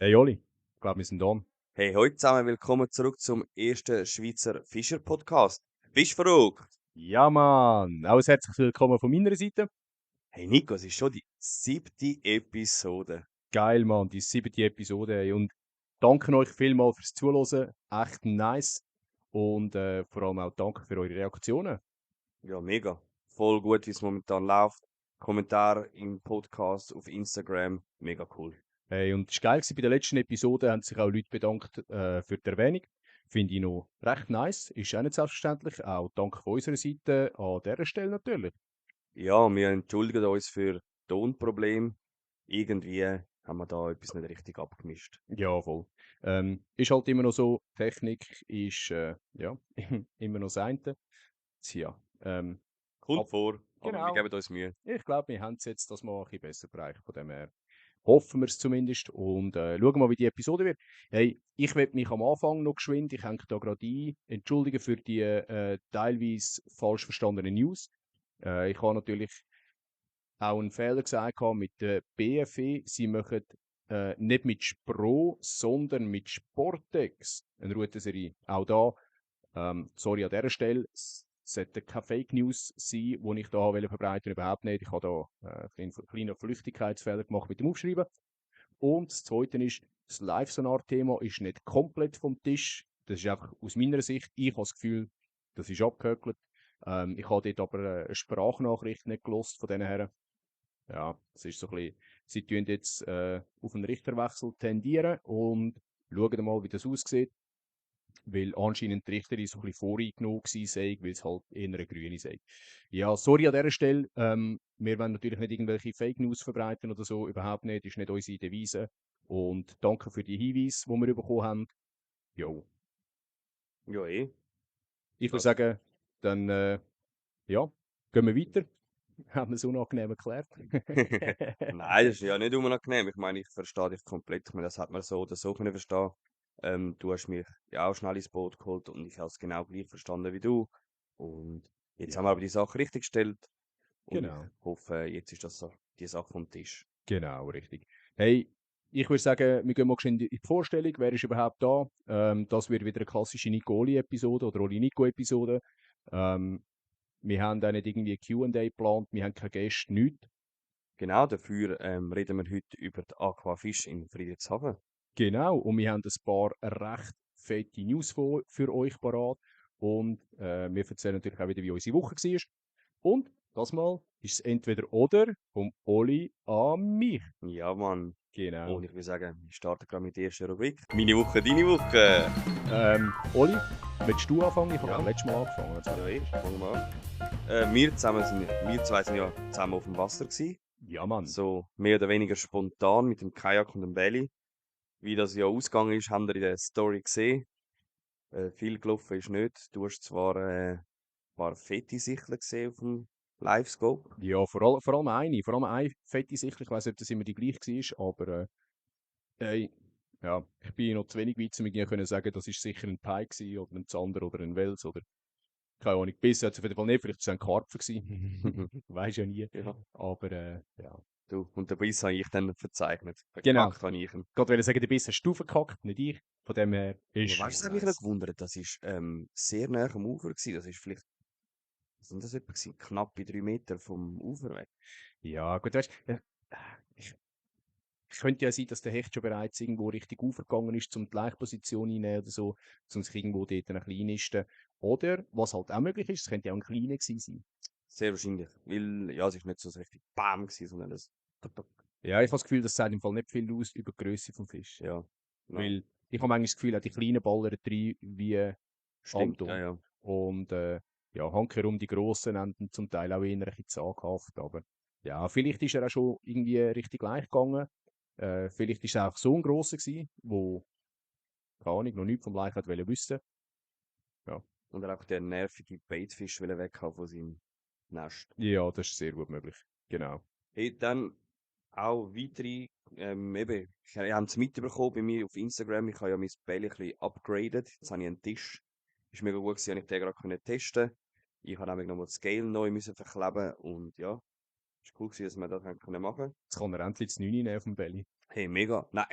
Hey Oli, ich glaube, wir sind on. Hey, heute zusammen, willkommen zurück zum ersten Schweizer Fischer-Podcast. Bist du verrückt? Ja, Mann! Auch ein herzliches Willkommen von meiner Seite. Hey Nico, es ist schon die 7. Episode. Geil, Mann, die 7. Episode. Ey. Und danke euch vielmals fürs Zuhören. Echt nice. Und vor allem auch danke für eure Reaktionen. Ja, mega. Voll gut, wie es momentan läuft. Kommentar im Podcast, auf Instagram, mega cool. Hey, und es war geil, gewesen, bei der letzten Episode haben sich auch Leute bedankt für die Erwähnung. Finde ich noch recht nice. Ist auch nicht selbstverständlich. Auch danke von unserer Seite an dieser Stelle natürlich. Ja, wir entschuldigen uns für Tonprobleme. Irgendwie haben wir da etwas nicht richtig abgemischt. Ja, voll. Ist halt immer noch so, Technik ist ja, immer noch das eine. Tja, Kommt ab, vor, aber wir genau. geben uns Mühe. Ich glaube, wir haben es jetzt das mal ein bisschen besser bereicht. Von dem her hoffen wir es zumindest und schauen mal, wie die Episode wird. Hey, ich werde mich am Anfang noch geschwind, ich hänge da gerade ein, entschuldigen für die teilweise falsch verstandenen News. Ich habe natürlich auch einen Fehler gesagt gehabt mit der BFE. Sie machen nicht mit Spro, sondern mit Sportex eine Routenserie. Auch da sorry an dieser Stelle, es sollte keine Fake News sein, die ich da wollte verbreiten, überhaupt nicht. Ich habe da einen kleinen Flüchtigkeitsfehler gemacht mit dem Aufschreiben. Und das Zweite ist, das Live-Sonar-Thema ist nicht komplett vom Tisch. Das ist einfach aus meiner Sicht, ich habe das Gefühl, das ist abgehökelt. Ich habe dort aber eine Sprachnachricht nicht gelost von diesen Herren. Ja, es ist so ein bisschen, sie tun jetzt auf einen Richterwechsel tendieren und schauen mal, wie das aussieht, weil anscheinend die Richterin so ein bisschen voreingenommen gewesen sei, weil es halt eher eine Grüne sei. Ja, sorry an dieser Stelle, wir wollen natürlich nicht irgendwelche Fake News verbreiten oder so, überhaupt nicht, ist nicht unsere Devise. Und danke für die Hinweise, die wir bekommen haben. Jo, Ja, eh. ich würde Das. sagen, dann, ja, gehen wir weiter. Haben wir es unangenehm erklärt. Nein, das ist ja nicht unangenehm. Ich meine, ich verstehe dich komplett. Ich meine, das hat man so oder so können verstehen. Du hast mich ja auch schnell ins Boot geholt und ich habe es genau gleich verstanden wie du. Und jetzt haben wir Ja, aber die Sache richtig gestellt und ich genau. hoffe, jetzt ist das so die Sache vom Tisch. Genau, richtig. Hey, ich würde sagen, wir gehen mal schnell in die Vorstellung. Wer ist überhaupt da? Das wird wieder eine klassische Nicoli-Episode oder Oli-Nico-Episode. Ähm, wir haben auch nicht irgendwie Q&A geplant, wir haben keine Gäste, nichts. Genau, dafür reden wir heute über die Aquafisch in Friedrichshafen. Genau, und wir haben ein paar recht fette News für euch parat. Und wir erzählen natürlich auch wieder, wie unsere Woche war. Und das Mal ist es entweder oder vom Oli an mich. Ja, Mann. Und Genau. ich würde sagen, wir starten gerade mit der ersten Rubrik. Meine Woche, deine Woche. Oli, willst du anfangen? Ich habe Ja, gerade letztes Mal angefangen. Jetzt ja, weißt fangen wir an. Wir zwei sind ja zusammen auf dem Wasser gewesen. Ja, Mann. So mehr oder weniger spontan mit dem Kajak und dem Belly. Wie das ja ausgegangen ist, haben wir in der Story gesehen. Viel gelaufen ist nicht. Du hast zwar ein paar fette Sichler gesehen auf dem Livescope. Ja, vor allem eine fette Sicht. Ich weiß nicht, ob das immer die gleiche war, aber ey, ja, ich bin noch zu wenig weit, um mir können sagen, das ist sicher ein Pi gewesen, oder ein Zander oder ein Wels oder keine Ahnung. Bisher hat es auf jeden Fall nicht, vielleicht war es ein Karpfen gewesen. Weiß ja nie. Ja, Aber ja. du. Und den Biss habe ich dann verzeichnet. Genau. Verkackt habe ich ihn. Gerade wollte sagen, du bist hast du verkackt, nicht ich. Von dem her ist Aber weißt du, schon das hat mich noch nice. gewundert. Das ist sehr nah am Ufer gewesen. Das ist vielleicht, was sind das etwa gewesen? Knappe 3 Meter vom Ufer weg. Ja, gut, weißt du, ich könnte ja sein, dass der Hecht schon bereits irgendwo richtig aufgegangen ist, um die Laichposition einzunehmen oder so, um sich irgendwo dort ein klein nisten. Oder, was halt auch möglich ist, es könnte ja auch ein kleiner gewesen sein. Sehr wahrscheinlich. Weil, ja, es ist nicht so richtig BAM gewesen, sondern das. Tuk, tuk. Ja, ich habe das Gefühl, das sagt im Fall nicht viel aus über die Größe vom Fisch. Ja, genau. Weil ich habe manchmal das Gefühl, auch die kleinen ballern rein wie Stimmt, ja, Anton. ja. Und ja, hankerum die grossen enden zum Teil auch eher ein bisschen zaghaft. Aber ja, vielleicht ist er auch schon irgendwie richtig leicht gegangen. Vielleicht ist er auch so ein grosser gewesen, wo, keine Ahnung, noch nichts vom Laich hat wollen wissen. Ja. Und er auch der nervige Baitfisch will weg haben von seinem Nest. Ja, das ist sehr gut möglich. Genau. Hey, dann auch weitere, eben, ihr habt es mitbekommen bei mir auf Instagram, ich habe ja mein Bälle ein bisschen upgraded. Jetzt habe ich einen Tisch. Ist mega gut gewesen, habe ich den gerade können testen. Ich habe nämlich nochmal das Scale neu müssen verkleben und ja, ist cool gewesen, dass wir das haben können machen. Jetzt kann er endlich das 9 nehmen auf dem Belly. Hey, mega. Nein,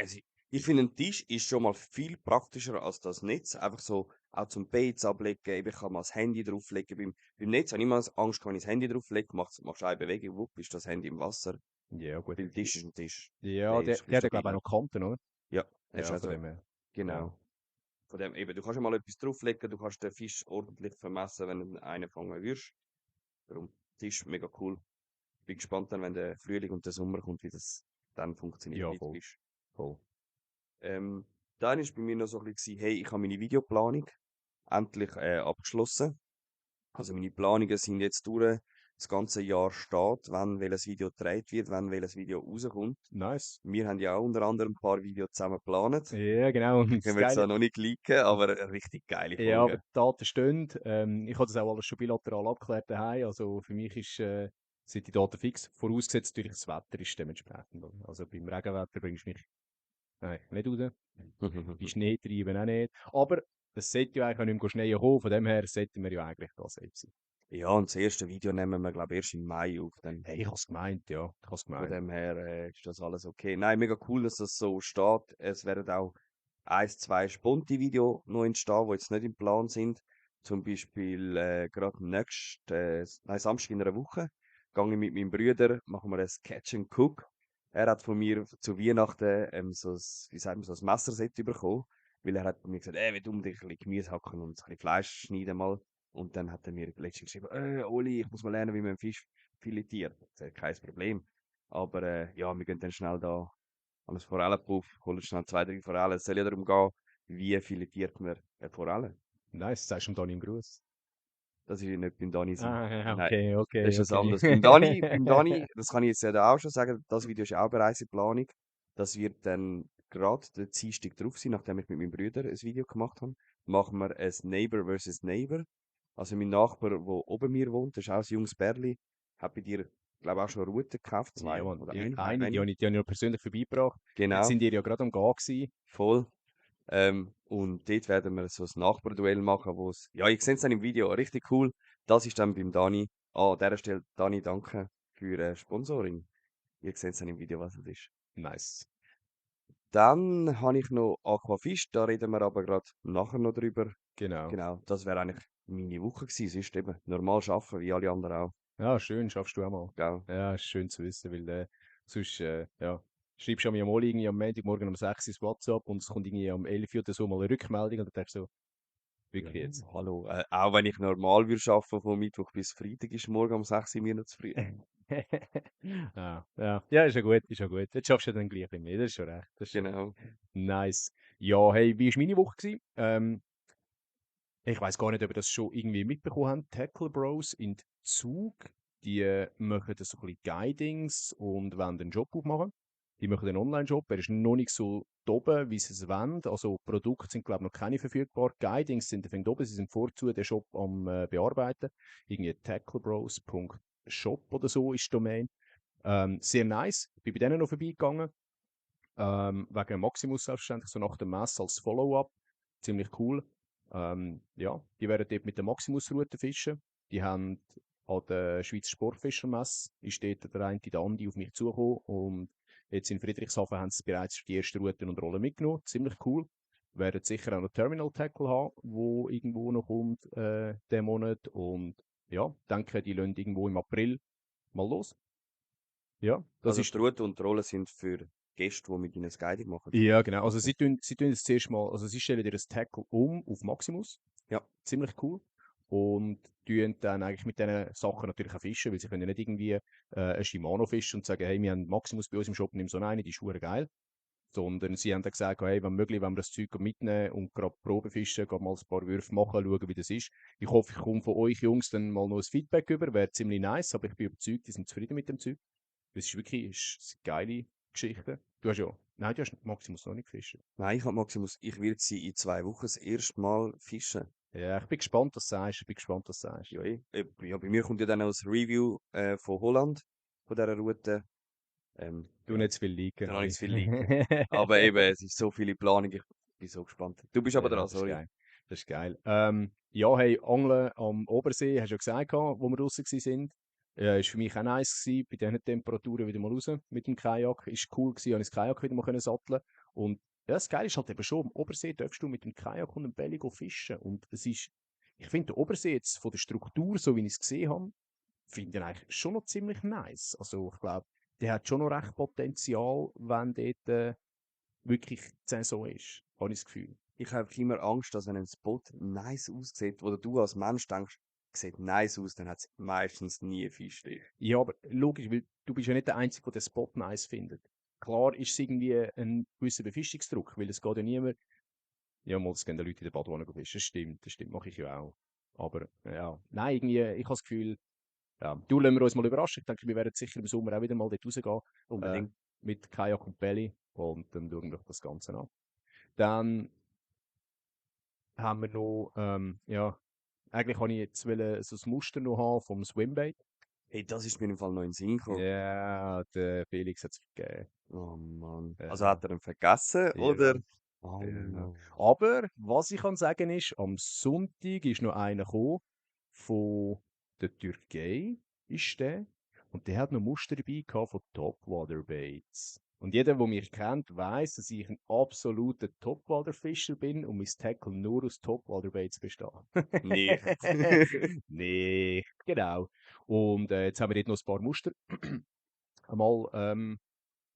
Ich finde, ein Tisch ist schon mal viel praktischer als das Netz. Einfach so, auch zum Baits ablegen, eben, ich kann mal das Handy drauflegen. Beim Netz habe ich immer Angst, wenn ich das Handy drauflege, machst du eine Bewegung, wupp, ist das Handy im Wasser. Ja, gut. Beim Tisch ist ein Tisch. Ja, Der der, ist ein bisschen der hat ja, glaube ich, auch stabiler. noch Kanten, oder? Ja, er ist Ja, von also, dem her. Ja. genau. Von dem eben, du kannst ja mal etwas drauflegen, du kannst den Fisch ordentlich vermessen, wenn du einen fangen würdest. Darum, Tisch, mega cool. Bin gespannt dann, wenn der Frühling und der Sommer kommt, wie das dann funktioniert Ja, mit voll. Fisch. Voll. Ähm, Dann ist bei mir noch so ein bisschen, hey, ich habe meine Videoplanung endlich abgeschlossen. Also meine Planungen sind jetzt durch. Das ganze Jahr steht, wann welches Video gedreht wird, wann welches Video rauskommt. Nice. Wir haben ja auch unter anderem ein paar Videos zusammen geplant. Ja, genau. Und das Können wir Geile, zwar noch nicht leaken, aber eine richtig geile ja, aber Folge. die Daten stehen. Ich habe das auch alles schon bilateral abgeklärt daheim. Also für mich sind die Daten fix. Vorausgesetzt natürlich, das Wetter ist dementsprechend. Oder? Also beim Regenwetter bringst du mich eigentlich nicht raus. Bei Schnee treiben auch nicht. Aber das sollte ja eigentlich auch nicht mehr schneien kommen. Von dem her sollten wir ja eigentlich da safe sein. Ja, und das erste Video nehmen wir, glaube ich, erst im Mai auf. Dann. Hey, ich habe es gemeint, ja. Ich habe es Von gemeint. dem her ist das alles okay. Nein, mega cool, dass das so steht. Es werden auch eins, zwei Sponti-Video noch entstehen, die jetzt nicht im Plan sind. Zum Beispiel gerade nein, Samstag in einer Woche gehe ich mit meinem Bruder, machen wir ein Catch and Cook. Er hat von mir zu Weihnachten so ein, wie sagt man, so ein Messerset bekommen, weil er hat mir gesagt, will unbedingt ein bisschen Gemüse hacken und ein bisschen Fleisch schneiden mal. Und dann hat er mir letztens geschrieben, Oli, ich muss mal lernen, wie man Fisch filetiert. Ich sage, kein Problem. Aber ja, wir gehen dann schnell da an das Forellenbuff, holen schnell zwei, drei Forellen. Es soll ja darum gehen, wie filetiert man eine Forelle. Nice, sagst du ihm dann im Gruß. Das ist ja nicht beim Dani so. Ah, Nein, okay, das okay, ist was okay. anderes. Beim Dani, das kann ich jetzt ja auch schon sagen, das Video ist auch bereits in Planung. Das wird dann gerade der Dienstag drauf sein, nachdem ich mit meinem Bruder ein Video gemacht habe. Machen wir ein Neighbor versus Neighbor. Also mein Nachbar, der oben mir wohnt, das ist auch ein junges Bärli, hat bei dir, glaube ich, auch schon eine Route gekauft, Ja, zwei Mann. oder eine, Eine, eine. die habe ich noch persönlich vorbeigebracht. Jetzt Genau, sind ihr ja gerade am Gehen gewesen. voll. Und dort werden wir so ein Nachbarduell machen, wo es, ja, ich sehe es dann im Video, richtig cool. Das ist dann beim Dani. An dieser Stelle, Dani, danke für Sponsoring. Ihr seht es dann im Video, was es ist. Nice. Dann habe ich noch Aquafisch, da reden wir aber gerade nachher noch drüber. Genau. Genau, das wäre eigentlich meine Woche gewesen. Sonst eben normal arbeiten, wie alle anderen auch. Ja, schön, schaffst du auch mal. Gell? Ja, ist schön zu wissen, weil sonst, ja, schreibst du mir mal irgendwie am Montagmorgen um 6 Uhr ins WhatsApp und es kommt irgendwie um 11 Uhr oder so mal eine Rückmeldung und dann denkst du so, Ja, wirklich jetzt. hallo. Auch wenn ich normal würde arbeiten, von Mittwoch bis Freitag, ist morgen um 6 Uhr mir noch zu früh. Ja, ist ja gut, ist ja gut. Jetzt schaffst du ja dann gleich ein bisschen mehr, das ist schon recht. Das ist schon Genau. nice. Ja, hey, wie war meine Woche gewesen? Ich weiß gar nicht, ob ihr das schon irgendwie mitbekommen habt. Tackle Bros in Zug, die machen das so ein bisschen Guidings und wollen einen Job aufmachen. Die machen einen Online-Job, er ist noch nicht so oben, wie sie es wollen. Also Produkte sind, glaube ich, noch keine verfügbar. Guidings sind fängt oben, sie sind vorzu den Shop am bearbeiten. Irgendwie tacklebros.shop oder so ist die Domain. Sehr nice. Bin bei denen noch vorbeigegangen. Wegen Maximus selbstverständlich, so nach dem Mess als Follow-up. Ziemlich cool. Ja, die werden dort mit der Maximus-Route fischen. Die haben an der Schweizer Sportfischermesse, ist dort der eine, der Andi, auf mich zugekommen. Und jetzt in Friedrichshafen haben sie bereits die ersten Routen und Rollen mitgenommen. Ziemlich cool. Werden sicher auch noch Terminal Tackle haben, wo irgendwo noch kommt, diesen Monat. Und ja, denke, die lassen irgendwo im April mal los. Ja, das Also ist die Route und die Rolle sind für Gäste, die mit ihnen das Guiding machen. ja, genau. Also Okay. sie tun das zuerst mal, also sie stellen dir das Tackle um auf Maximus. Ja. Ziemlich cool. Und tun dann eigentlich mit diesen Sachen natürlich auch fischen, weil sie können ja nicht irgendwie ein Shimano fischen und sagen, hey, wir haben Maximus bei uns im Shop, nimm so eine, die ist hure geil. Sondern sie haben dann gesagt, hey, wenn möglich, wenn wir das Zeug mitnehmen und gerade Probe fischen, gerade mal ein paar Würfe machen, schauen, wie das ist. Ich hoffe, ich komme von euch Jungs dann mal noch ein Feedback über, wäre ziemlich nice, aber ich bin überzeugt, die sind zufrieden mit dem Zeug. Das ist wirklich ist eine geile Geschichte. Du hast ja, nein, du hast Maximus noch nicht gefischt. Nein, ich habe Maximus, ich werde sie in 2 Wochen das erste Mal fischen. Ja, ich bin gespannt, was du sagst. Ich bin gespannt, was du sagst. Ja, ja, bei mir kommt ja dann auch das Review von Holland, von dieser Route. Du Ja, nicht zu viel liegen, da noch nicht Ali. zu viel liegen. Aber eben, es ist so viele Planung, ich bin so gespannt. Du bist aber Ja, dran, das ist sorry. geil. Das ist geil. Ja, hey, Angeln am Obersee, hast du ja gesagt, wo wir draußen sind. Ist für mich auch nice gewesen, bei diesen Temperaturen wieder mal raus mit dem Kajak. Ist cool gewesen, habe ich das Kajak wieder mal können satteln. Und das Geile ist halt eben schon, am Obersee darfst du mit dem Kajak und dem Belly fischen. Und es ist, ich finde den Obersee jetzt von der Struktur, so wie ich es gesehen habe, finde ich ihn eigentlich schon noch ziemlich nice. Also ich glaube, der hat schon noch recht Potenzial, wenn dort wirklich die Saison ist, habe ich das Gefühl. Ich habe immer Angst, dass wenn ein Spot nice aussieht, oder du als Mensch denkst, sieht nice aus, dann hat es meistens nie Fischstich. Ja, aber logisch, weil du bist ja nicht der Einzige, der den Spot nice findet. Klar ist es irgendwie ein gewisser Befischtungsdruck, weil es geht ja niemand. Ja, mal, es gehen die Leute in der Badewanne fischen. Das stimmt, mache ich ja auch. Aber ja, nein, irgendwie, ich habe das Gefühl, ja, du lassen wir uns mal überraschen. Ich denke, wir werden sicher im Sommer auch wieder mal dort rausgehen, Unbedingt. mit Kajak und Belly und dann schauen wir das Ganze an. Dann haben wir noch, ja, eigentlich wollte ich jetzt so ein Muster noch haben vom Swimbait. Hey, das ist mir im Fall noch in den Sinn gekommen. Ja, der Felix hat es vergeben. Oh Mann. Also Ja, hat er ihn vergessen, ja, oder? ja. Oh. Aber was ich kann sagen ist, am Sonntag ist noch einer gekommen von der Türkei, ist der. Und der hat noch Muster dabei gehabt von Topwater Baits. Und jeder, der mich kennt, weiß, dass ich ein absoluter Topwater-Fischer bin und mein Tackle nur aus Topwater Baits besteht. Nicht. Nee, genau. Und jetzt haben wir dort noch ein paar Muster einmal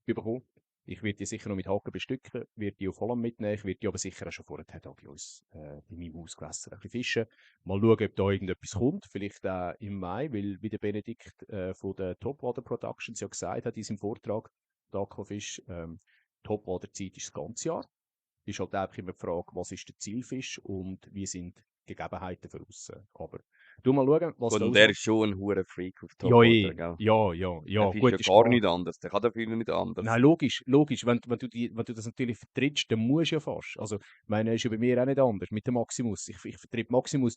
bekommen. Ich werde die sicher noch mit Haken bestücken, werde die auf Holland mitnehmen. Ich werde die aber sicher auch schon vorher da bei uns bei meinem Hausgewässer ein bisschen fischen. Mal schauen, ob da irgendetwas kommt. Vielleicht auch im Mai, weil wie der Benedikt von der Topwater Productions ja gesagt hat in seinem Vortrag, der Aquafisch, Topwater-Zeit ist das ganze Jahr. Ist halt einfach immer die Frage, was ist der Zielfisch und wie sind die Gegebenheiten für aussen. Aber du mal schauen, was da Und er rauskommt. ist schon ein hure Freak auf Ja, Topwater, gell? ja, Er fischt ja gut, ist gar klar. nicht anders. Der kann dafür nicht anders. Nein, logisch, logisch. Wenn du das natürlich vertrittst, dann musst du ja fast. Also, ich meine, ist ja bei mir auch nicht anders mit dem Maximus. Ich vertritt Maximus,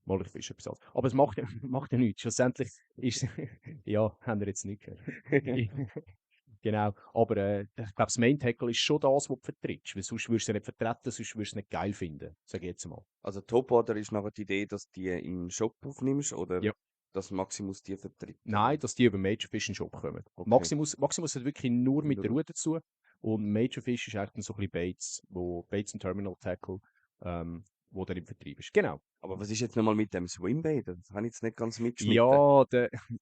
mal ich fische etwas anderes. Aber es macht, macht ja nichts. Schlussendlich ist, ja, haben wir jetzt nicht gehört. Genau. Aber ich glaube, das Main Tackle ist schon das, was du vertrittst. Weil sonst würdest du es ja nicht vertreten, sonst würdest du es nicht geil finden. Sag ich jetzt mal. Also Topwater ist nachher die Idee, dass du die in den Shop aufnimmst oder Ja. dass Maximus die vertritt, Nein, oder? dass die über Major Fish in den Shop kommen. Okay. Maximus hat wirklich nur mit der Nur- Route zu. Und Major Fish ist eigentlich dann so ein bisschen Baits und Terminal Tackle, wo dann im Vertrieb ist. Genau. Aber was ist jetzt nochmal mit dem Swimbait? Das habe ich jetzt nicht ganz mitgeschnitten. Ja,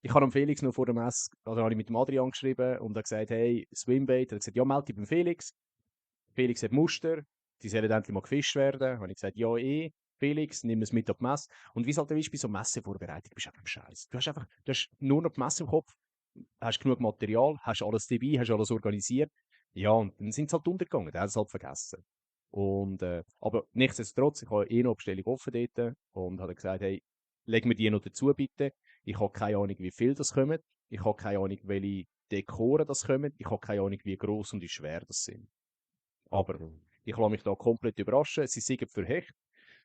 ich habe am Felix noch vor dem Mess, also habe ich mit dem Adrian geschrieben und er gesagt, hey, Swimbait. Er hat gesagt, ja, melde dich beim Felix. Felix hat Muster, die sollen endlich mal gefischt werden. Habe ich gesagt, ja, Felix, nimm es mit auf die Messe. Und wie es halt ist bei so Messevorbereitung, bist du einfach im Scheiß. Du hast nur noch die Messe im Kopf, hast genug Material, hast alles dabei, hast alles organisiert. Ja, und dann sind sie halt untergegangen, dann haben sie es halt vergessen. Und, aber nichtsdestotrotz, ich habe noch eine Bestellung offen dort und habe gesagt, hey, leg mir die noch dazu bitte. Ich habe keine Ahnung, wie viel das kommen. Ich habe keine Ahnung, welche Dekoren das kommen. Ich habe keine Ahnung, wie groß und wie schwer das sind. Aber Okay. ich lasse mich da komplett überraschen. Sie sind für Hecht.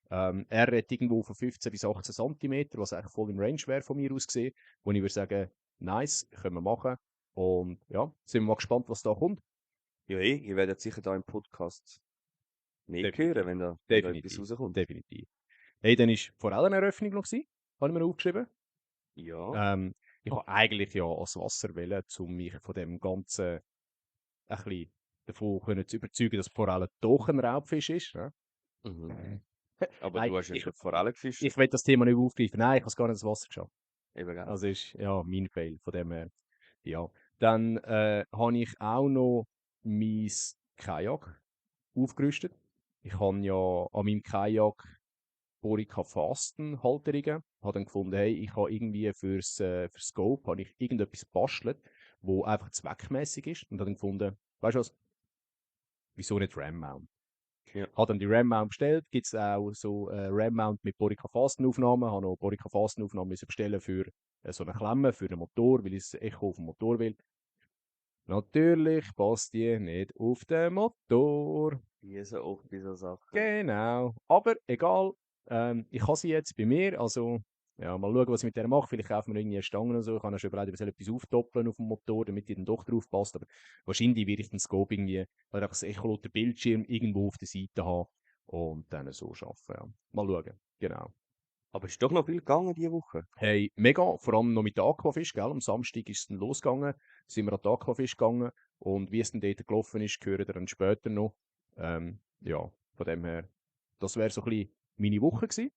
Er hat irgendwo von 15 bis 18 Zentimeter, was eigentlich voll im Range wäre von mir aus gesehen, wo ich würde sagen, nice, können wir machen. Und ja, sind wir mal gespannt, was da kommt. Ja, ihr werdet sicher da im Podcast mehr hören, Definitiv. wenn da etwas Definitiv. rauskommt. Definitiv. Hey, dann war Forelleneröffnung noch gewesen, habe ich mir aufgeschrieben. Ja. Ich habe eigentlich ja ans Wasser wollen, um mich von dem Ganzen ein bisschen davon können zu überzeugen, dass Forelle doch ein Raubfisch ist. Ja? Mhm. Aber Nein, du hast ja schon Forellen gefischt. ich will das Thema nicht aufgreifen. Nein, ich habe es gar nicht ins Wasser geschafft. Eben, gell? Also ist ja mein Fail von dem her. Ja. Dann habe ich auch noch mein Kajak aufgerüstet. Ich habe ja an meinem Kajak Orica Fasten Halterungen. Habe dann gefunden, hey, ich habe irgendwie fürs Scope habe ich irgendetwas gebastelt, wo einfach zweckmäßig ist. Und habe dann gefunden, weißt du was, wieso nicht RAM Mount? Ja. Habe dann die RAM-Mount bestellt. Gibt es auch so RAM-Mount mit Borica-Fastenaufnahmen. Habe noch Borica-Fastenaufnahmen müssen bestellen für so eine Klemme für den Motor, weil ich das Echo auf dem Motor will. Natürlich passt die nicht auf den Motor. Wie so oft bei so Sachen. Genau. Aber egal. Ich habe sie jetzt bei mir. Also, ja, mal schauen, was ich mit der mache. Vielleicht kaufen wir irgendwie eine Stange oder so. Ich habe ja schon überlegt, ob ich etwas aufdoppeln auf dem Motor, damit die dann doch drauf passt. Aber wahrscheinlich werde ich den Scope irgendwie, weil ich das Echo der Bildschirm irgendwo auf der Seite habe und dann so arbeiten. Ja. Mal schauen. Genau. Aber ist doch noch viel gegangen diese Woche. Hey, mega, vor allem noch mit Aquafisch, gell? Am Samstag ist es dann losgegangen, sind wir an den Aquafisch gegangen und wie es dann dort gelaufen ist, hören wir dann später noch. Ja, von dem her, das wäre so ein bisschen meine Woche gewesen.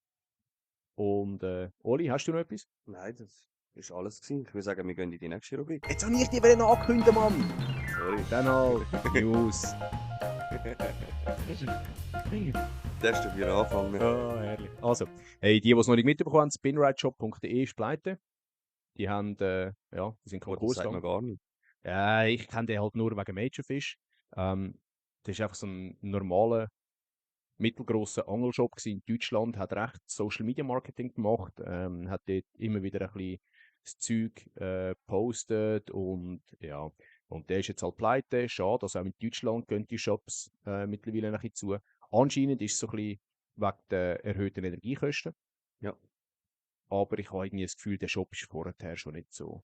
Und Oli, hast du noch etwas? Nein, das ist alles gewesen. Ich würde sagen, wir gehen in die nächste Rubrik. Jetzt habe ich die wollen ankündigen, Mann! Sorry. Dann halt News. Darfst du wieder anfangen? Ah, herrlich. Also, hey, die es noch nicht mitbekommen haben, spinrightshop.de ist pleite. Die haben, die sind Oh, das Konkurs sagt man gegangen. gar nicht. Ja, ich kenne den halt nur wegen Majorfish. Das ist einfach so ein normaler, mittelgrosser Angelshop gewesen in Deutschland, hat recht Social Media Marketing gemacht, hat dort immer wieder ein bisschen das Zeug gepostet und ja, und der ist jetzt halt pleite, schade, also auch in Deutschland gehen die Shops mittlerweile ein bisschen zu. Anscheinend ist es so ein bisschen wegen der erhöhten Energiekosten, Ja. aber ich habe irgendwie das Gefühl, der Shop ist vorher schon nicht so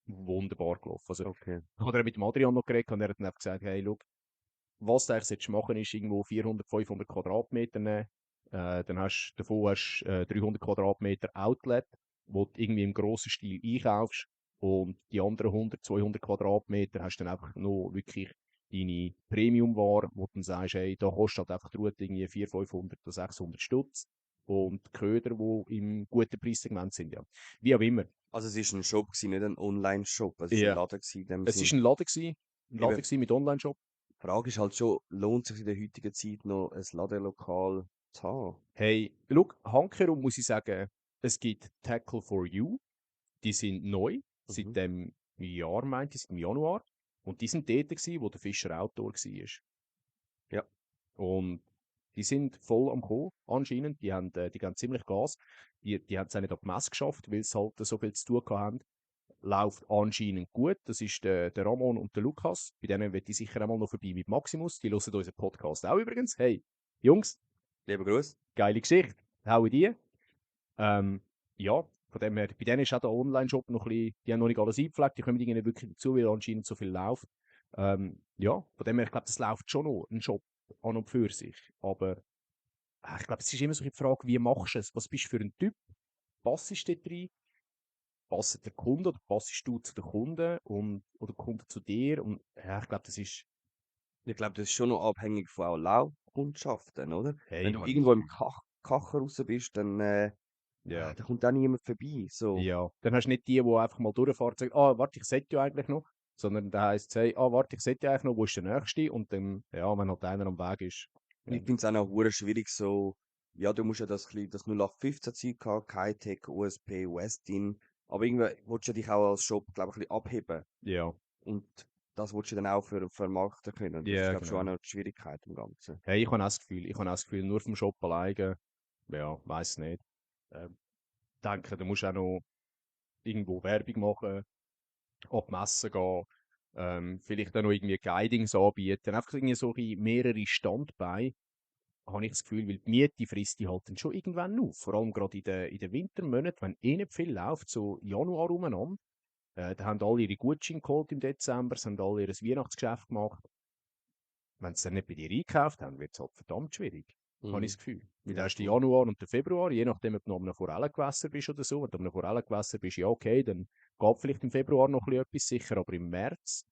wunderbar gelaufen. Also, Okay. ich habe mit dem Adrian noch geredet und er hat dann einfach gesagt, hey, schau, was du eigentlich machen ist irgendwo 400, 500 Quadratmeter nehmen. Davon hast 300 Quadratmeter Outlet, wo du irgendwie im grossen Stil einkaufst. Und die anderen 100, 200 Quadratmeter hast du dann einfach nur wirklich deine Premium-Ware, wo du dann sagst, hey, da kostet halt einfach die Route irgendwie 400, 500 oder 600 Stutz. Und die Köder, die im guten Preissegment sind, ja. Wie auch immer. Also es war ein Shop, gewesen, nicht ein Online-Shop. Also es war ein Ja. Laden gewesen in dem Es Sinn. war ein Laden Eben, gewesen mit Online-Shop. die Frage ist halt schon, lohnt sich in der heutigen Zeit noch ein Ladenlokal zu haben? Hey, schau, handkehrum muss ich sagen, es gibt Tackle for You, die sind neu, seit Mhm. dem Jahr, meinte ich, seit dem Januar. Und die sind dort gewesen, wo der Fischer Outdoor war. Ja. Und die sind voll am Kommen, anscheinend. Die geben ziemlich Gas. Die haben es auch nicht auf die Messe geschafft, weil sie halt so viel zu tun hatten. Läuft anscheinend gut. Das ist der Ramon und der Lukas. Bei denen wird ich sicher einmal noch vorbei mit Maximus. Die hören unseren Podcast auch übrigens. Hey, Jungs, Lieber Gruß. geile Geschichte. Hauen die. Ähm, ja, von dem her, bei denen ist auch der Online-Shop noch ein bisschen, die haben noch nicht alles eingepflegt, die kommen irgendwie nicht wirklich dazu, weil anscheinend so viel läuft. Ja, von dem her, ich glaube, das läuft schon noch, ein Shop an und für sich. Aber ich glaube, es ist immer so die Frage, wie machst du es? Was bist du für ein Typ? Passst du dort rein? Passt der Kunde oder passst du zu den Kunden oder Kunden zu dir? Und ja, ich glaube, das ist, Ich glaube, das ist schon noch abhängig von auch Laufkundschaften, oder? hey, Wenn du habe ich irgendwo das im Gefühl. Kacher raus bist, dann Ja. da kommt auch niemand vorbei. So. Ja, dann hast du nicht die einfach mal durchfahren und sagen, ah, warte, ich sollte ja eigentlich noch. Sondern da heisst es, hey, ah, warte, ich sollte ja eigentlich noch, wo ist der Nächste? Und dann, ja, wenn halt einer am Weg ist. Ja, Ich finde es auch noch hure schwierig, so, ja, du musst ja das 0815 Zeug haben, Kitec, USP, Westin, aber irgendwie willst du dich auch als Shop, glaube ich, ein bisschen abheben. ja, Und das willst du dann auch für vermarkten können. Das ist, ja, glaube ich, schon genau. auch noch die Schwierigkeit im Ganzen. Hey, ich habe auch das Gefühl, nur vom Shop alleine, ja, weiß nicht. Ähm, denke, da musst du auch noch irgendwo Werbung machen, an die Messe gehen, vielleicht auch noch irgendwie Guidings anbieten, einfach irgendwie so mehrere Standbeine, habe ich das Gefühl, weil die Miete frisst die halt dann schon irgendwann auf. Vor allem gerade in den Wintermonaten, wenn eh nicht viel läuft, so Januar umeinander. Da haben alle ihre Gutscheine geholt im Dezember, sie haben alle ihr Weihnachtsgeschäft gemacht. Wenn sie dann nicht bei dir einkauft haben, wird es halt verdammt schwierig. Habe ich Mhm. das Gefühl. Weil da Ja, hast du voll. Januar und der Februar, je nachdem, ob du noch an einem Forellengewässer bist oder so. Wenn du an einem Forellengewässer bist, ja okay, dann geht vielleicht im Februar noch ein bisschen etwas sicher, aber im März,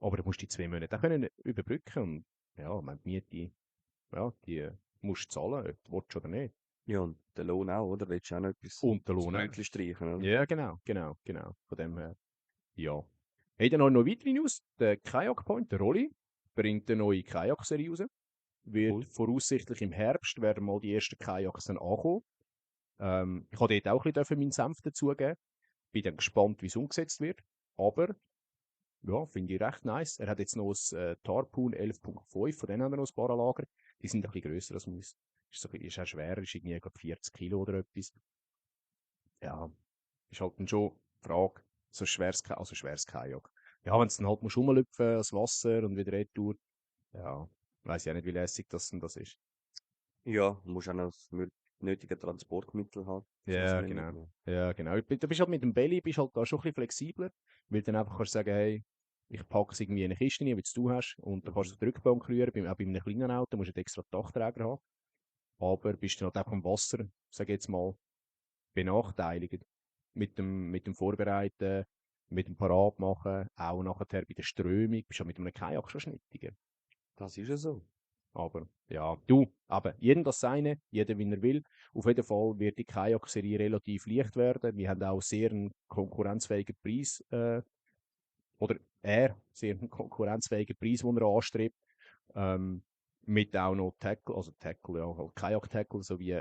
aber du musst die 2 Monate auch können überbrücken. Und ja, ich meine, die Miete, ja, die musst du zahlen, ob du willst oder nicht. Ja, und der Lohn auch, oder? Willst du auch noch etwas Und der aufs Lohn auch. Brötchen streichen, oder? Ja, genau. Von dem her, ja. Hey, dann noch weitere News. Der Kajak Point, der Rolli, bringt eine neue Kajakserie raus. Wird Cool. voraussichtlich im Herbst werden mal die ersten Kajaks dann ankommen. Ich habe dort auch ein bisschen meinen Senf dazugeben. Bin dann gespannt, wie es umgesetzt wird. Aber, ja, finde ich recht nice. Er hat jetzt noch ein Tarpoon 11.5, von denen haben wir noch ein paar am Lager. Die sind ein bisschen grösser als meins. Ist, so, ist auch schwerer, ist irgendwie glaub 40 Kilo oder etwas. Ja, ist halt dann schon die Frage, so also schweres Kajak. Ja, wenn es dann halt musst rumlüpfen, das Wasser und wieder retour, ja, weiß ich auch nicht, wie lässig das denn das ist. Ja, du musst auch noch das nötige Transportmittel haben, zum Ja, Rennen. genau. Ja, genau. Du bist halt mit dem Belly bist halt da schon ein bisschen flexibler, weil dann einfach kannst du sagen, hey, ich packe es irgendwie in eine Kiste rein, wie du hast, und dann kannst Mhm. du die Rückbank rühren. Auch bei einem kleinen Auto musst du einen extra Dachträger haben. Aber bist dann halt auch am Wasser, sage ich jetzt mal, benachteiligt. Mit dem Vorbereiten, mit dem Paratmachen, auch nachher bei der Strömung, bist du halt mit einem Kajak schon schnittiger. Das ist ja so. Aber ja, du, aber jedem das seine, jeder wie er will. Auf jeden Fall wird die Kajak-Serie relativ leicht werden. Wir haben auch sehr einen konkurrenzfähigen Preis, oder er, sehr einen konkurrenzfähigen Preis, den er anstrebt. Ähm, mit auch noch Tackle, also Tackle, ja, halt Kajak-Tackle, sowie